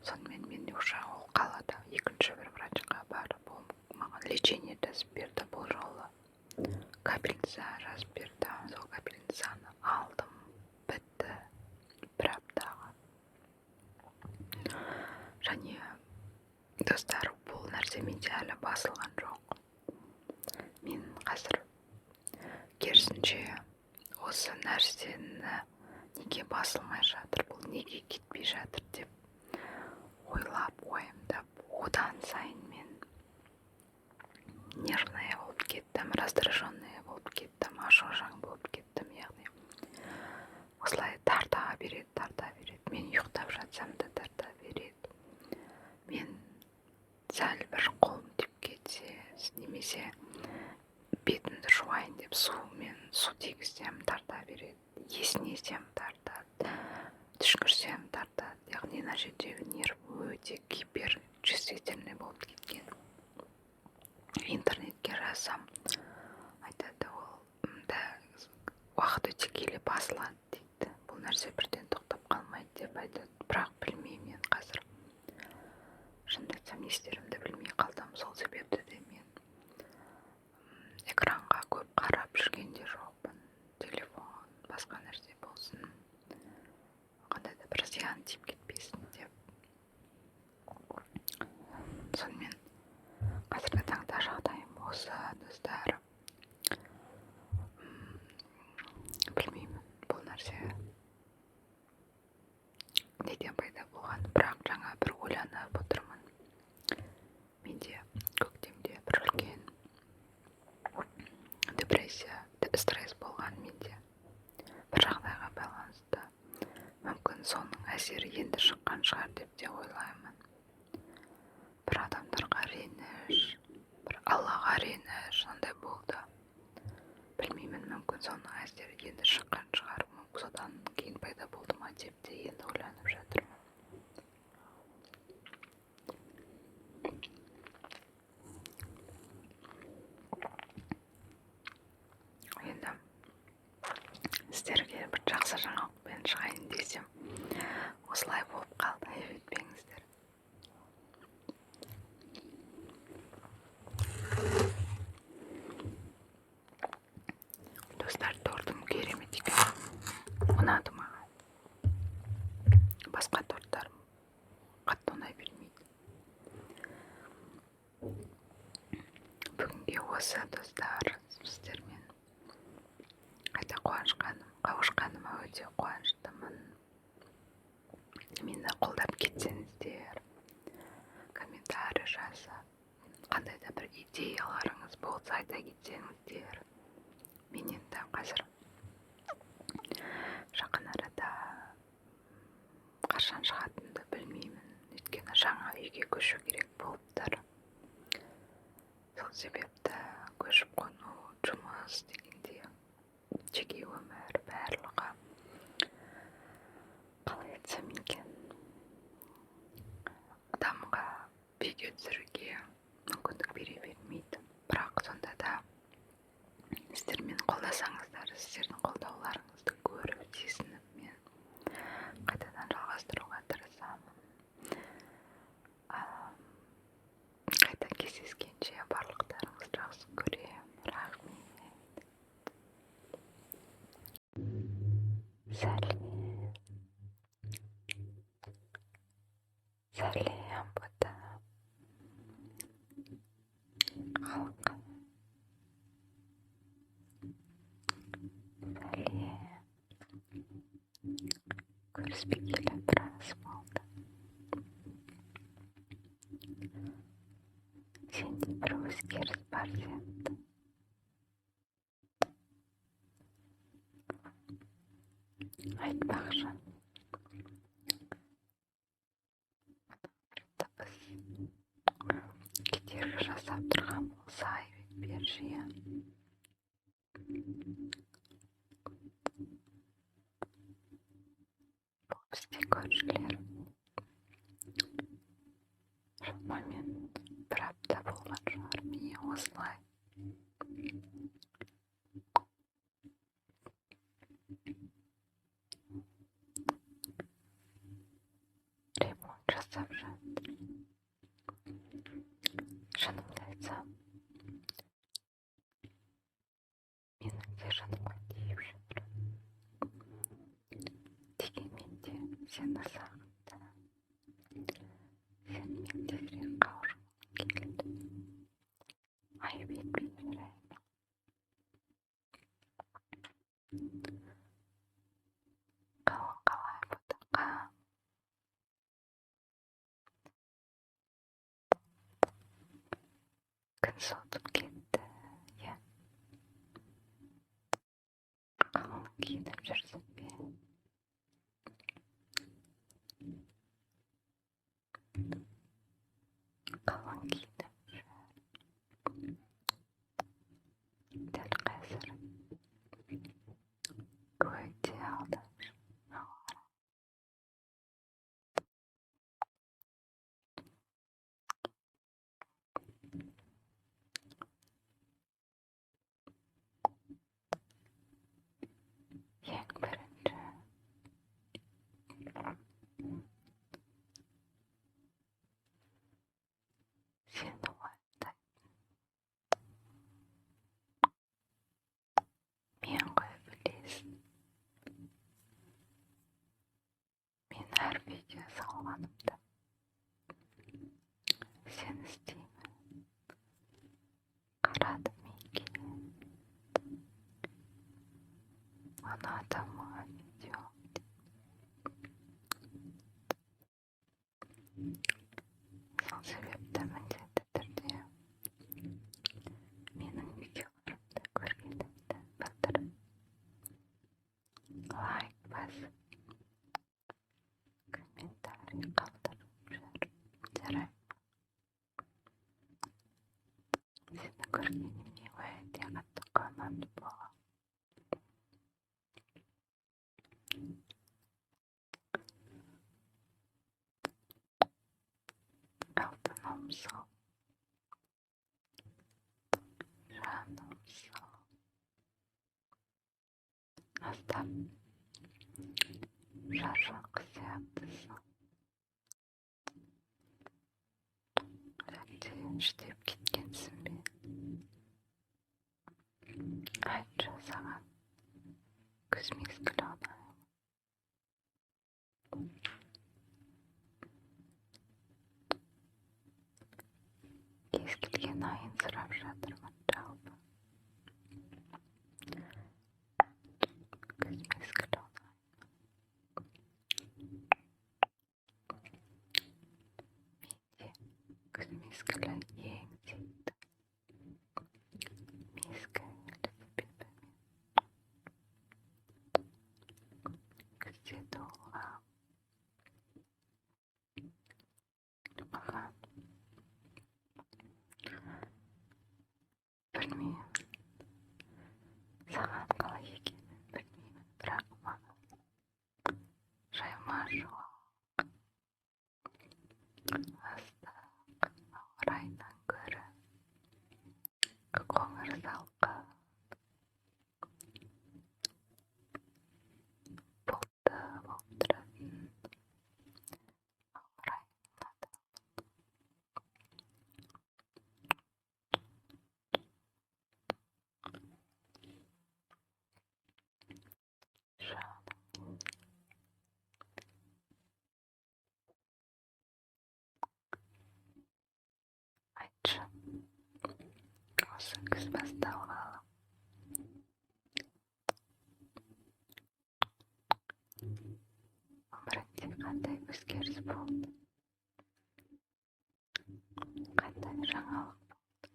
Сонымен мен уже ол қалада екінші бір врачқа барып, ол маған лечение жазып берді. Бұл жолы капельница жазып берді. Сол капельницаны алдым, бітті бір аптаға. Және, достар, бұл нәрсе менде әлі басылған жоқ. Мен қазір керісінше осы нәрсені неге басылмай жатыр, бұл неге кетпей жатыр деп ойлап, уайымдап, одан сайын мен нервная болып кеттім, раздраженная болып кеттім, ашушаң болып кеттім. Яғни осылай тарта береді, тарта береді. Мен ұйықтап жатсам да тарта береді. Мен сәл бір қолым тиіп кетсе немесе бетімді жуайын деп сумен су тигізсем, тарта береді, есінесем тартады, түшкірсем тартады. Яғни мына жердегі нерв өте гиперчувствительный болып кеткен. Интернетке жазсам, айтады, ол да уақыт өте келе басылады дейді, бұл нәрсе бірден тоқтап қалмайды деп айтады. Бірақ білмеймін, мен қазір шынымды айтсам, не істерімді білмей қалдым. Сол себепті де мен экранға көп қарап жүрген де жоқпын, телефон, басқа нәрсе болсын, қандай да бір зиян тиіп кетпесін деп. Сонымен қазіргі таңда жағдайым осы, достар. Білмеймін, бұл нәрсе неден пайда болған, бірақ жаңа бір ойланып отырмын. Менде көктемде бір үлкен депрессия, стресс болған менде бір жағдайға байланысты. Мүмкін, соның әсері енді шыққан шығар деп те ойлаймын. Бір адамдарға реніш, бір Аллаға реніш сондай болды. Білмеймін, мүмкін, соның әсері енді шыққан шығар, мүмкін, содан кейін пайда болды ма деп те енді ойланып жатырмын. Енді сіздерге бір жақсы жаңалықпен шығайын десем, осылай болып қалды, айып етпеңіздер. Достар, тортым керемет екен, ұнады маған. Басқа торттар қатты ұнай бермейді. Бүгінге осы, достар. Сіздермен қайта қауышқаныма өте қуаныштымын. Мені қолдап кетсеңіздер, комментарий жазып, қандай да бір идеяларыңыз болса, айта кетсеңіздер. Мен енді қазір жақын арада қашан шығатынымды білмеймін, өйткені жаңа үйге көшу керек болып тұр. Сол себепті көшіп қону, жұмыс дегенде, жеке өмір, барлығы, қалай айтсам екен, адамға видео түсіруге мүмкіндік бере бермейді. Бірақ сонда да сіздер мені қолдасаңыздар, сіздердің қолдауларыңызды көріп, сезініп, мен қайтадан жалғастыруға тырысамын. Қайта кездескенше барлықтарыңызды жақсы көремін. Рахмет. Сәлем, сәлем, бота халыққа сәлем. Көріспегелі біраз болды. Өзгеріс бар сияқты. Айтпақшы, дыбыс кедергі жасап тұрған болса, айып берші, иә. Бұл бізде көршілер шамамен бір апта болған шығар, міне осылай ремонт жасап жатыр. Шынымды айтсам, менің де жаныма тиіп жатыр. Дегенмен де сені сағындым. Сенімен тезірек қауышқым келді. Айып етпей, жарай ма? Қалың қалай, ботақа? Күн суытып кетті, иә. Қалың киініп жүрсің бе? Қалың киініп жүр. Дәл қазір өте алдашы ауа райы. Ең бірінші сені уайымдайтын мен ғой, білесің. Мен әр видео салғанымда сені іздеймін. Қарады ма екен, ұнады ма видео деп. Сол себепті міндетті түрде менің видеоларымды көргеніңді білдіріп, лайк басып, комментарий қалдырып жүр, жарай ма? Сені көргеніме өте қатты қуанатын боламын. Алтыным сол, жаным сол. Аздап шаршаңқы сияқтысың. Әлде жүдеп кеткенсің бе? Айтшы, саған күз мезгілі ұнай ма? Кез келген айын сұрап жатырмын жалпы. Күз мезгілі ұнай ма? Менде күз мезгілі ең сүйікті мезгіл, себебі мен күзде туылғам. Маған, білмеймін, саған қалай екенін білмеймін, бірақ маған жайма шуақ, ыстық ауа райынан гөрі қоңыр салқын, бұлтты болып тұратын ауа райын ұнатамын. Жаным, айтшы, осы күз басталғалы өміріңде қандай өзгеріс болды? Қандай жаңалық болды?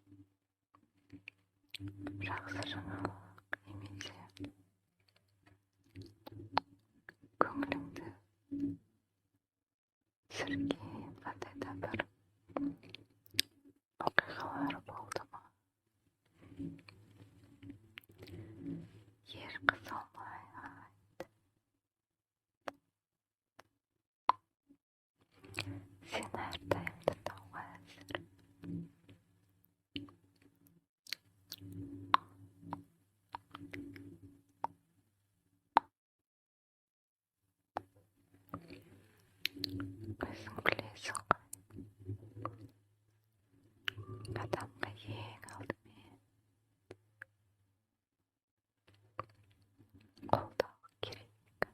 Қолдау керек.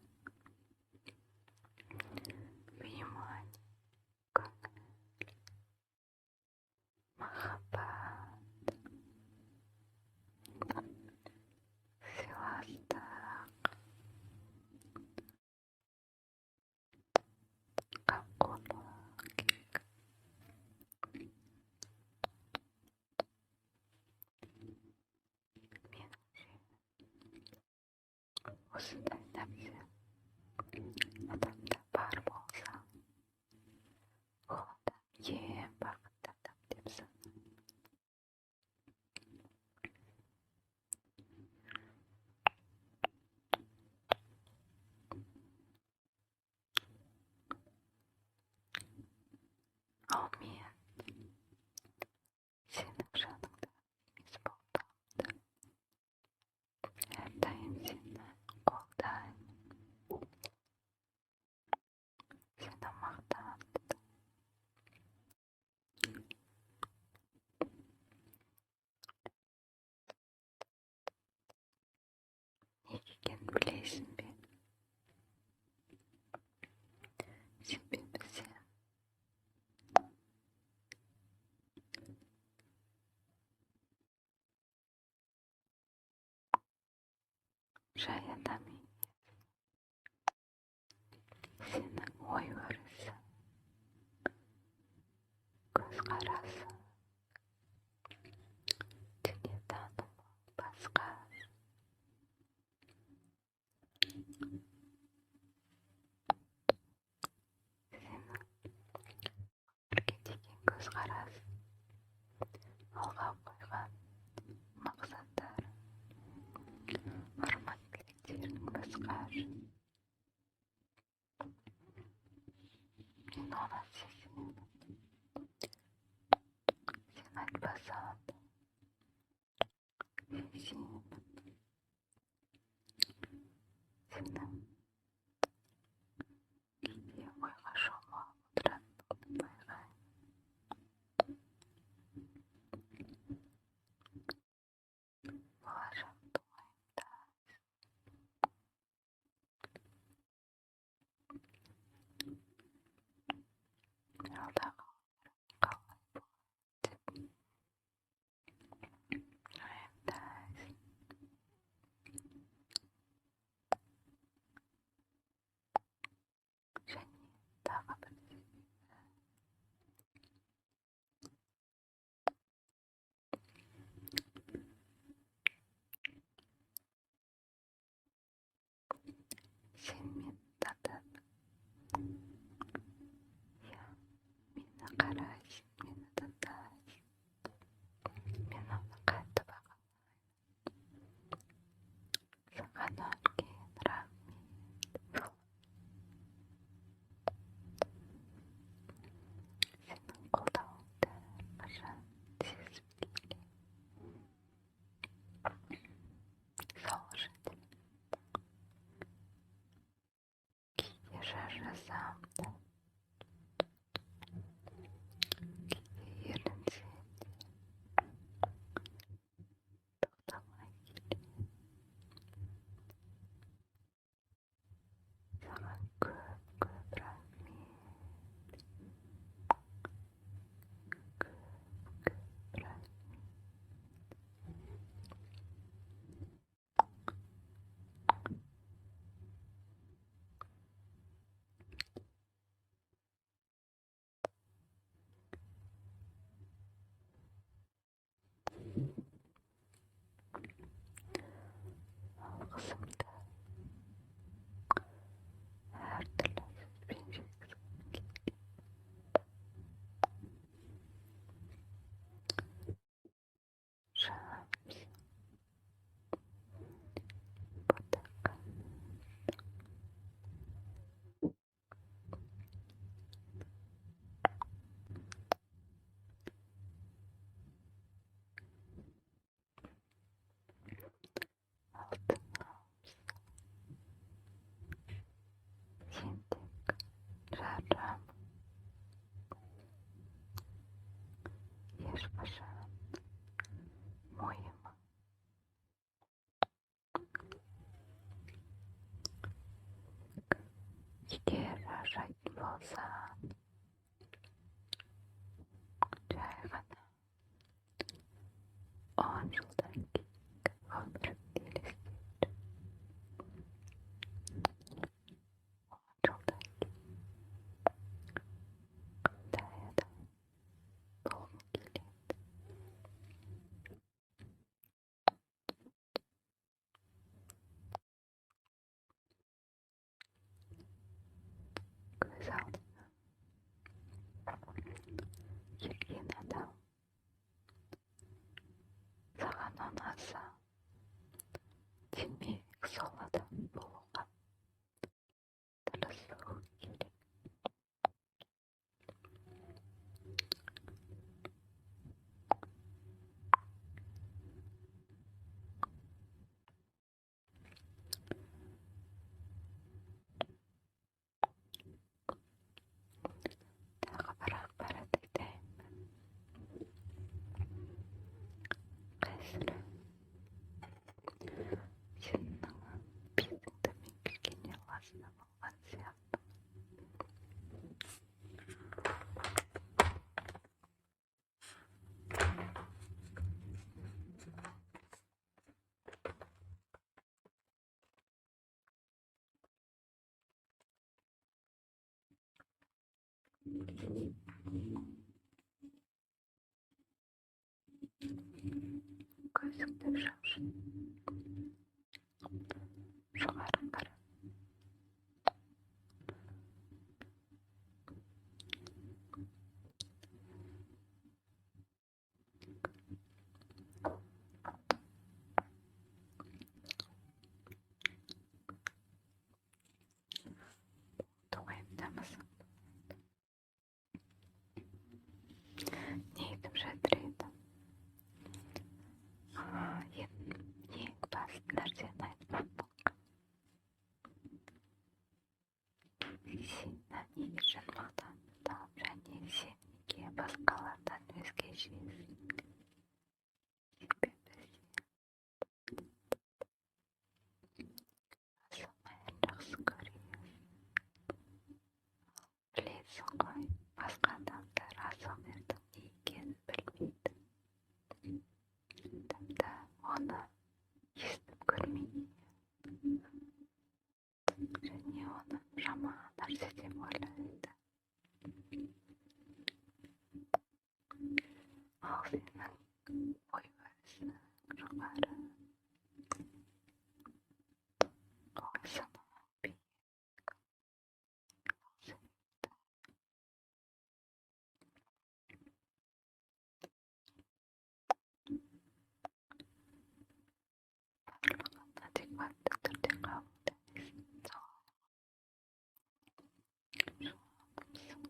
Внимание, көңіл, махаббат, сыйластық, қамқорлық керек. Меніңше, осындай нәрсе адамда бар болса, ол адам ең бақытты адам деп санаймын. Ал мен сенің жаныңда емес болсам да, әрдайым сені қолдаймын, сені мақтан тұтамын. Неге екенін білесің бе? Себебі сен жай адам емес. Сенің ой-өрісің, көзқарасың, дүниетанымың басқа. Сенің өмірге деген көзқарасың, алға қойған мақсаттарың, арман-тілектерің басқаша. Мен оны сеземін. Сен айтпасаң да сеземін. Сенің кейде ойға шомып отыратыныңды байқаймын. Болашақты уайымдайсың. Алдағы өмірің қалай болады деп уайымдайсың. Және тағы бір себебі, сен мені таңдадың. Иә, мені қарайсың, мені тыңдайсың. Мен оны қатты бағалаймын. Саған үлкен рахмет. Сенің қолдауыңды әрқашан сезіп келемін. Сол үшін де кейде шаршасам да, кейде ерінсем де тоқтамай келемін. Саған көп-көп рахмет. Көп-көп рахмет. Егер шаршайтын болсаң, жай ғана 10 жылдан кейінгі өміріңді елестет. 10 жылдан кейін қандай адам болғың келеді? Көз алдыңа келген адам саған ұнаса, демек, сол адам болуға тырысу керек. Тағы бір ақпарат айтайын ба? Қазір сенің бетіңді мен кішкене ластап алған сияқтымын. Көзіңді жұмшы. Жоғары қара. Уайымдамасаң. Не айтып жатыр едім? Ең басты нәрсені айтпаппын. Сені не үшін мақтан тұтамын және сен неге басқалардан өзгешесің? Себебі сен АСМР жақсы көресің. Білесің ғой, басқа адамдар АСМР-дің не екенін білмейді. Тіпті оны естіп көрмеген және оны жаман нәрсе деп ойлайды. Ал сенің ой-өрісің жоғары, ой-санаң биік. Сол себепті барлығын адекватты түрде қабылдайсың. Жыланымсың.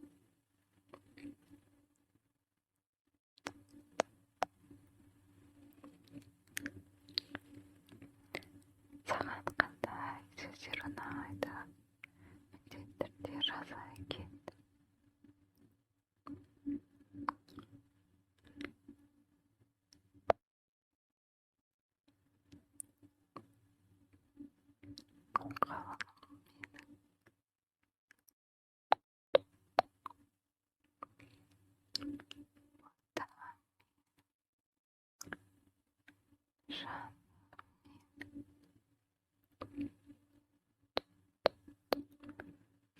Саған қандай сөздер ұнайды? Міндетті түрде жаза кет. Ғалымым менің. Ботам менің. Жаным менің.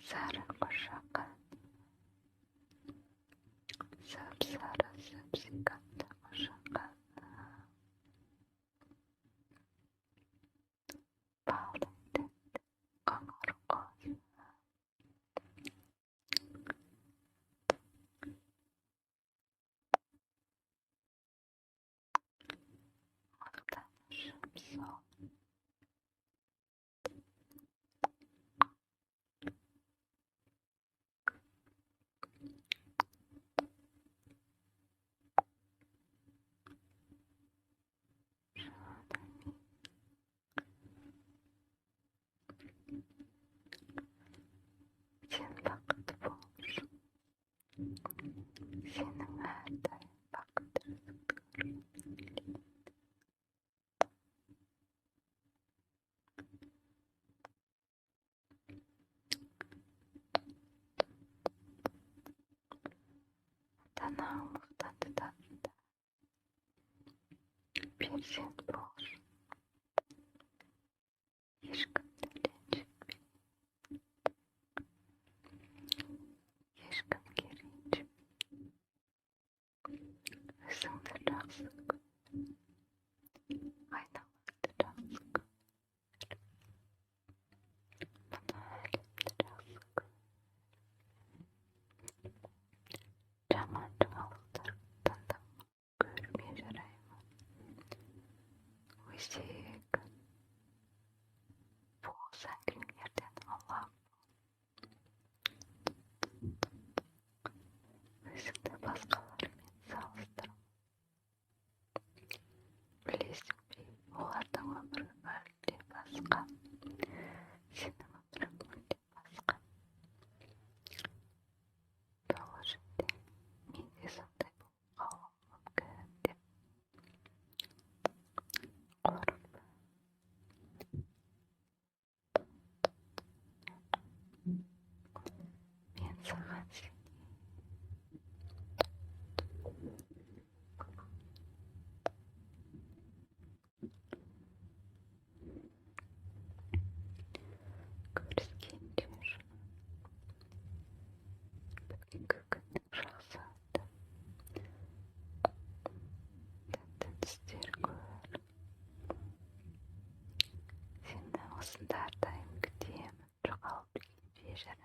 Сары қошақан. Сап-сары, сап-сүйкімді қошақаным. Балдай тәтті қоңыр қозы. Мақтанышым сол. Сен болшы. Ешкімді ренжітпе. Ешкімге ренжіме. Өзіңді жақсы көр. Айналаңды жақсы көр. Мына әлемді жақсы көр. Жаман жаңалықтар тыңдама, көрме, жарай ма? Өсек, бос әңгімелерден аулақ бол. Өзіңді басқалармен салыстырма. Білесің бе, олардың өмірі мүлде басқа. Сенің өмірің мүлде басқа. Сол үшін де мен де сондай болып қалуым мүмкін деп қорықпа. Мен саған сенемін. Көріскенше, бүгінгі күнің жақсы өтті. Тәтті түстер көр. Сені осында әрдайым күтемін. Жоғалып кетпе, жарай.